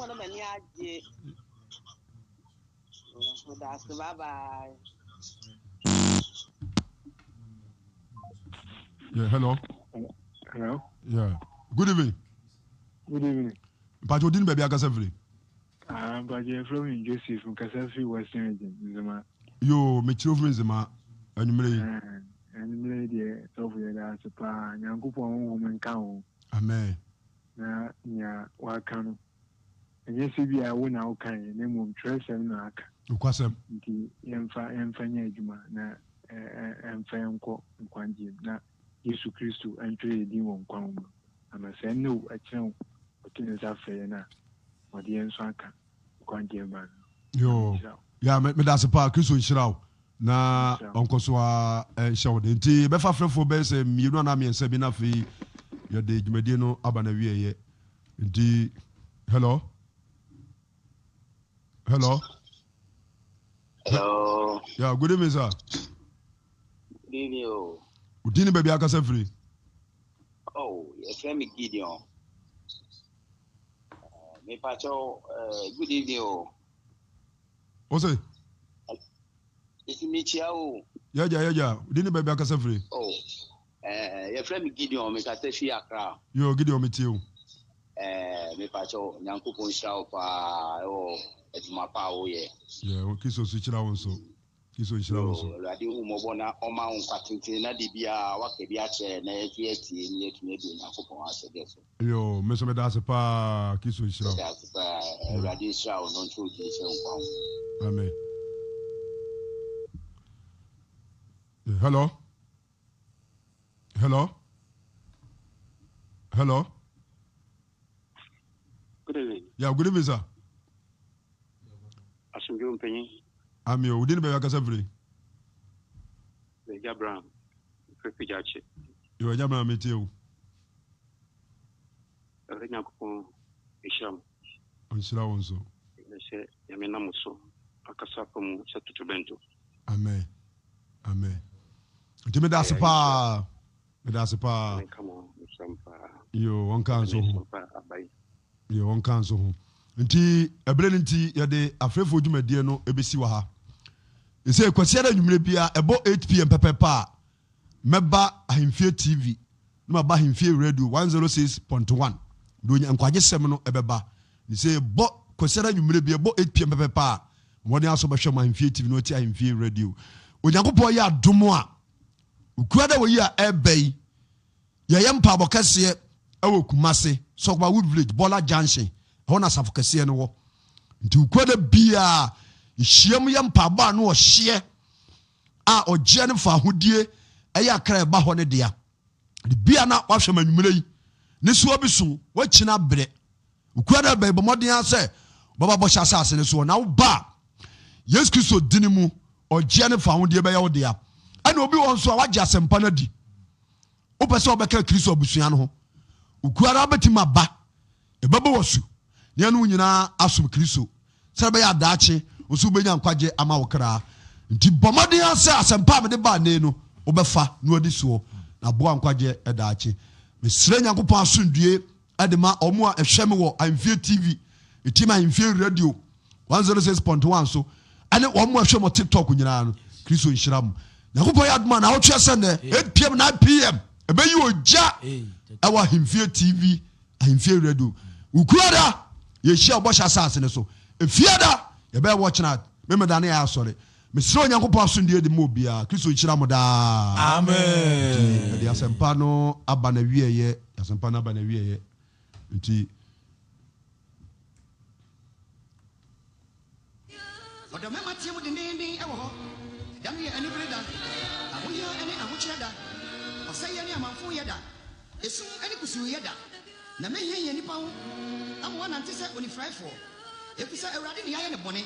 Yeah, hello. Hello. Yeah. Good evening. Good evening. Mpacho din baabi akasa firi. Ah, mpacho yɛfrɛ me Joseph, nkasa firi Western Region, Nzema. Yo, mekyerɛ firi Nzema anwummerɛ yi. Anwummerɛ yi deɛ sɔfo yɛda ase paa. Nyankopɔn honhom nka wo ho. Amen. Na nea waka no, ɛnyɛ sɛ bi a wo na wokaeɛ, na mmom twerɛsɛm na aka. Nokwasɛm. Nti yɛmfa yɛmfa nyɛ adwuma na ɛmfa yɛn nkɔ nkwagyeɛ mu, na Yesu Kristo ntwerɛ yɛn din wɔ nkwa nwoma mu, ama sɛ ɛnnɛ o, ɛkyena o, ɔto ne nsa frɛ yɛn a, ɔde yɛn nso aka nkwagyeɛ mma no. Yoo, ya meda ase paa, Kristo nhyira wo. Na ɔnkɔ so ara nhyɛ wo den. Nti yɛbɛfa frɛfoɔ bɛyɛ sɛ mmienu anaa mmiɛnsa bi na afei yɛde dwumadie no aba no awieɛ. Nti hello? Hello? Hello. Yeah, good evening, sir. Good evening. Oh. Wo din ne baabi akasa firi? Oh, yɛfrɛ me Gideon. Uh, me pacho, uh, good evening. Oh. Wo se? Esi mekyia o. Yɛgya yɛgya, wodi ne baabi akasa firi? Oh, eh, yɛfrɛ me Gideon, mekasa fi Accra. Yo, Gideon metie o. Eh, mepakyɛw, Nyankopɔn nhyira wo paa ɛwɔ adwuma pa a woyɛ. Yeah, Kristo nso hyira wo nso. Kristo nhyira wo nso. Awurade hu mmɔbɔ na ɔma wo nkwa tenten na de biara waka bi akyerɛ na yɛso yɛatie na yɛatumi adi Onyankopɔn ahyɛdeɛ so. Yoo, me nso meda ase paa, Kristo nhyira wo. Meda ase paa, Awurade nhyira wo na ɔnkyerɛ wo din sɛ nkwa ho. Amen. Hello? Hello? Hello? Good evening. Yeah, good evening, sir. Asomdwo mpanyin. Ami o, wodin bɛyɛ akasa firi. Ɛgya Abraham, firi Pagya akyi. Yo, Agya Abraham, metie o. Awurade Nyankopɔn nhyira mo. Ɔnhyira wo nso. Ɛne sɛ Nyame nam wo so akasa afa mu sɛ totorobɛnto. Amen. Amen. Nti meda ase paa. Meda ase paa. Yo, wɔnka nso ho. Yo, wɔnka nso ho. Nti ɛberɛ no nti yɛde afrɛfoɔ dwumadie no ɛbɛsi wɔ ha. Ɛsɛ Kwasiada anwummerɛ biara ɛbɔ 8 pm pɛpɛpɛ a mɛba Ahemfie TV na maba Ahemfie Radio 106.1 de onya nkwagyesɛm no ɛbɛba. Ne sɛ ɛbɔ Kwasiada anwummerɛ bi ɛbɔ 8 pm pɛpɛpɛ a wɔde aso bɛhwɛ mo Ahemfie TV na wɔte Ahemfie Radio. Onyankopɔn yɛ adom a Okuada wɔ yi a ɛreba yi yɛyɛ mpaabɔ kɛseɛ ɛwɔ Kumase, Sɔkwa Wood Village, Bɔla Junction, ɛhɔ na asafo kɛseɛ no wɔ. Nti Okuada biara yɛhyiam yɛ mpaabɔ a no ɔhyeɛ a ɔgyeɛ no fa ahodie ɛyɛ akra ɛba hɔ no dea. De bia na wahwɛ ma nwummerɛ yi ne soɔ bi so wakyina berɛ. Okuada bɛn bɔ mmɔden ara sɛ wobɛba bɔhyɛ asase no soɔ na woba a Yesu Kristo dini mu ɔgyeɛ ne fawodeɛ bɛyɛ wo dea. Ɛna obi wɔ nso a wagye asɛmpa no adi. Wopɛ sɛ wobɛka Kristo abusua no ho. Okuara wobɛtumi aba, yɛbɛbɔ wo asu na yɛne wo nyinaa asom Kristo sɛdeɛ ɛbɛyɛ a daakye wo nso wobɛnya nkwagye ama wo kra. Nti bɔ mmɔden ara sɛ asɛmpa a mede baa nnɛ yi no wobɛfa na wadi soɔ na aboa nkwagyeɛ daakye. Mesrɛ Nyankopɔn asomdwie de ma wɔn a ɛhwɛ me wɔ Ahemfie TV, ɛtie me Ahemfie Radio 106.1 so, ɛne wɔn a ɛhwɛ mo TikTok nyinaa no. Kristo nhyira mo. Nyankopɔn yɛ adom a naawɔtwe sɛ nnɛ 8pm 9pm ɛbɛyi ogya ɛwɔ Ahemfie TV, Ahemfie Radio. Wukuada yɛhyia ɔbɔhyɛ asase no so. Efiada yɛbɛyɛ watch night. Memeda ne yɛ asɔre. Mesrɛ Onyankopɔn asomdwoeɛ de ma obiara. Kristo nhyira mo daa. Amen. Nti yɛde asɛmpa no aba n'awieɛ. Asɛmpa no aba n'awieɛ. Nti. Ɔdɔmmarima teɛ mu denneennen wɔ hɔ. Da no yɛ anibere da, ahohia ne ahokyerɛ da, ɔsɛeɛ ne amamfonyɛ da, esum ne kusuuyɛ da. Na mɛhiahia nnipa ho ama wɔanante sɛ onifuraefoɔ, ɛfiri sɛ Awurade ne yɛayɛ no bɔne.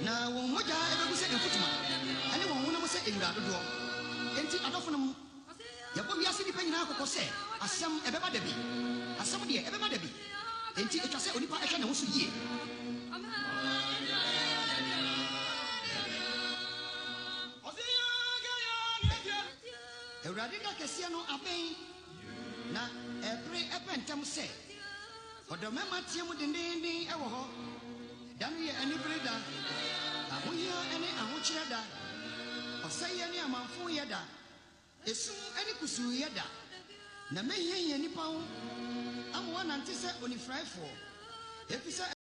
Na wɔn mogya bɛgu sɛ mfutuma, ne wɔn honam sɛ nwura dodoɔ. Enti, adɔfonom, yɛbɔ wiase nnipa nyinaa kɔkɔ sɛ, asɛm, ɛbɛba da bi. Asɛm deɛ, ɛbɛba da bi. Enti ɛtwa sɛ onipa hwɛ ne ho so yie. Awurade da kɛseɛ no abɛn. Na ɛrepere pɛ ntɛm sɛ ɔdɔmmarima teɛ mu denneennen wɔ hɔ. Da no yɛ anibere da, ahohia ne ahokyerɛ da, ɔsɛeɛ ne amamfonyɛ da, esum ne kusuuyɛ da. Na mɛhiahia nnipa ho ama wɔanante sɛ onifuraefoɔ, efisɛ.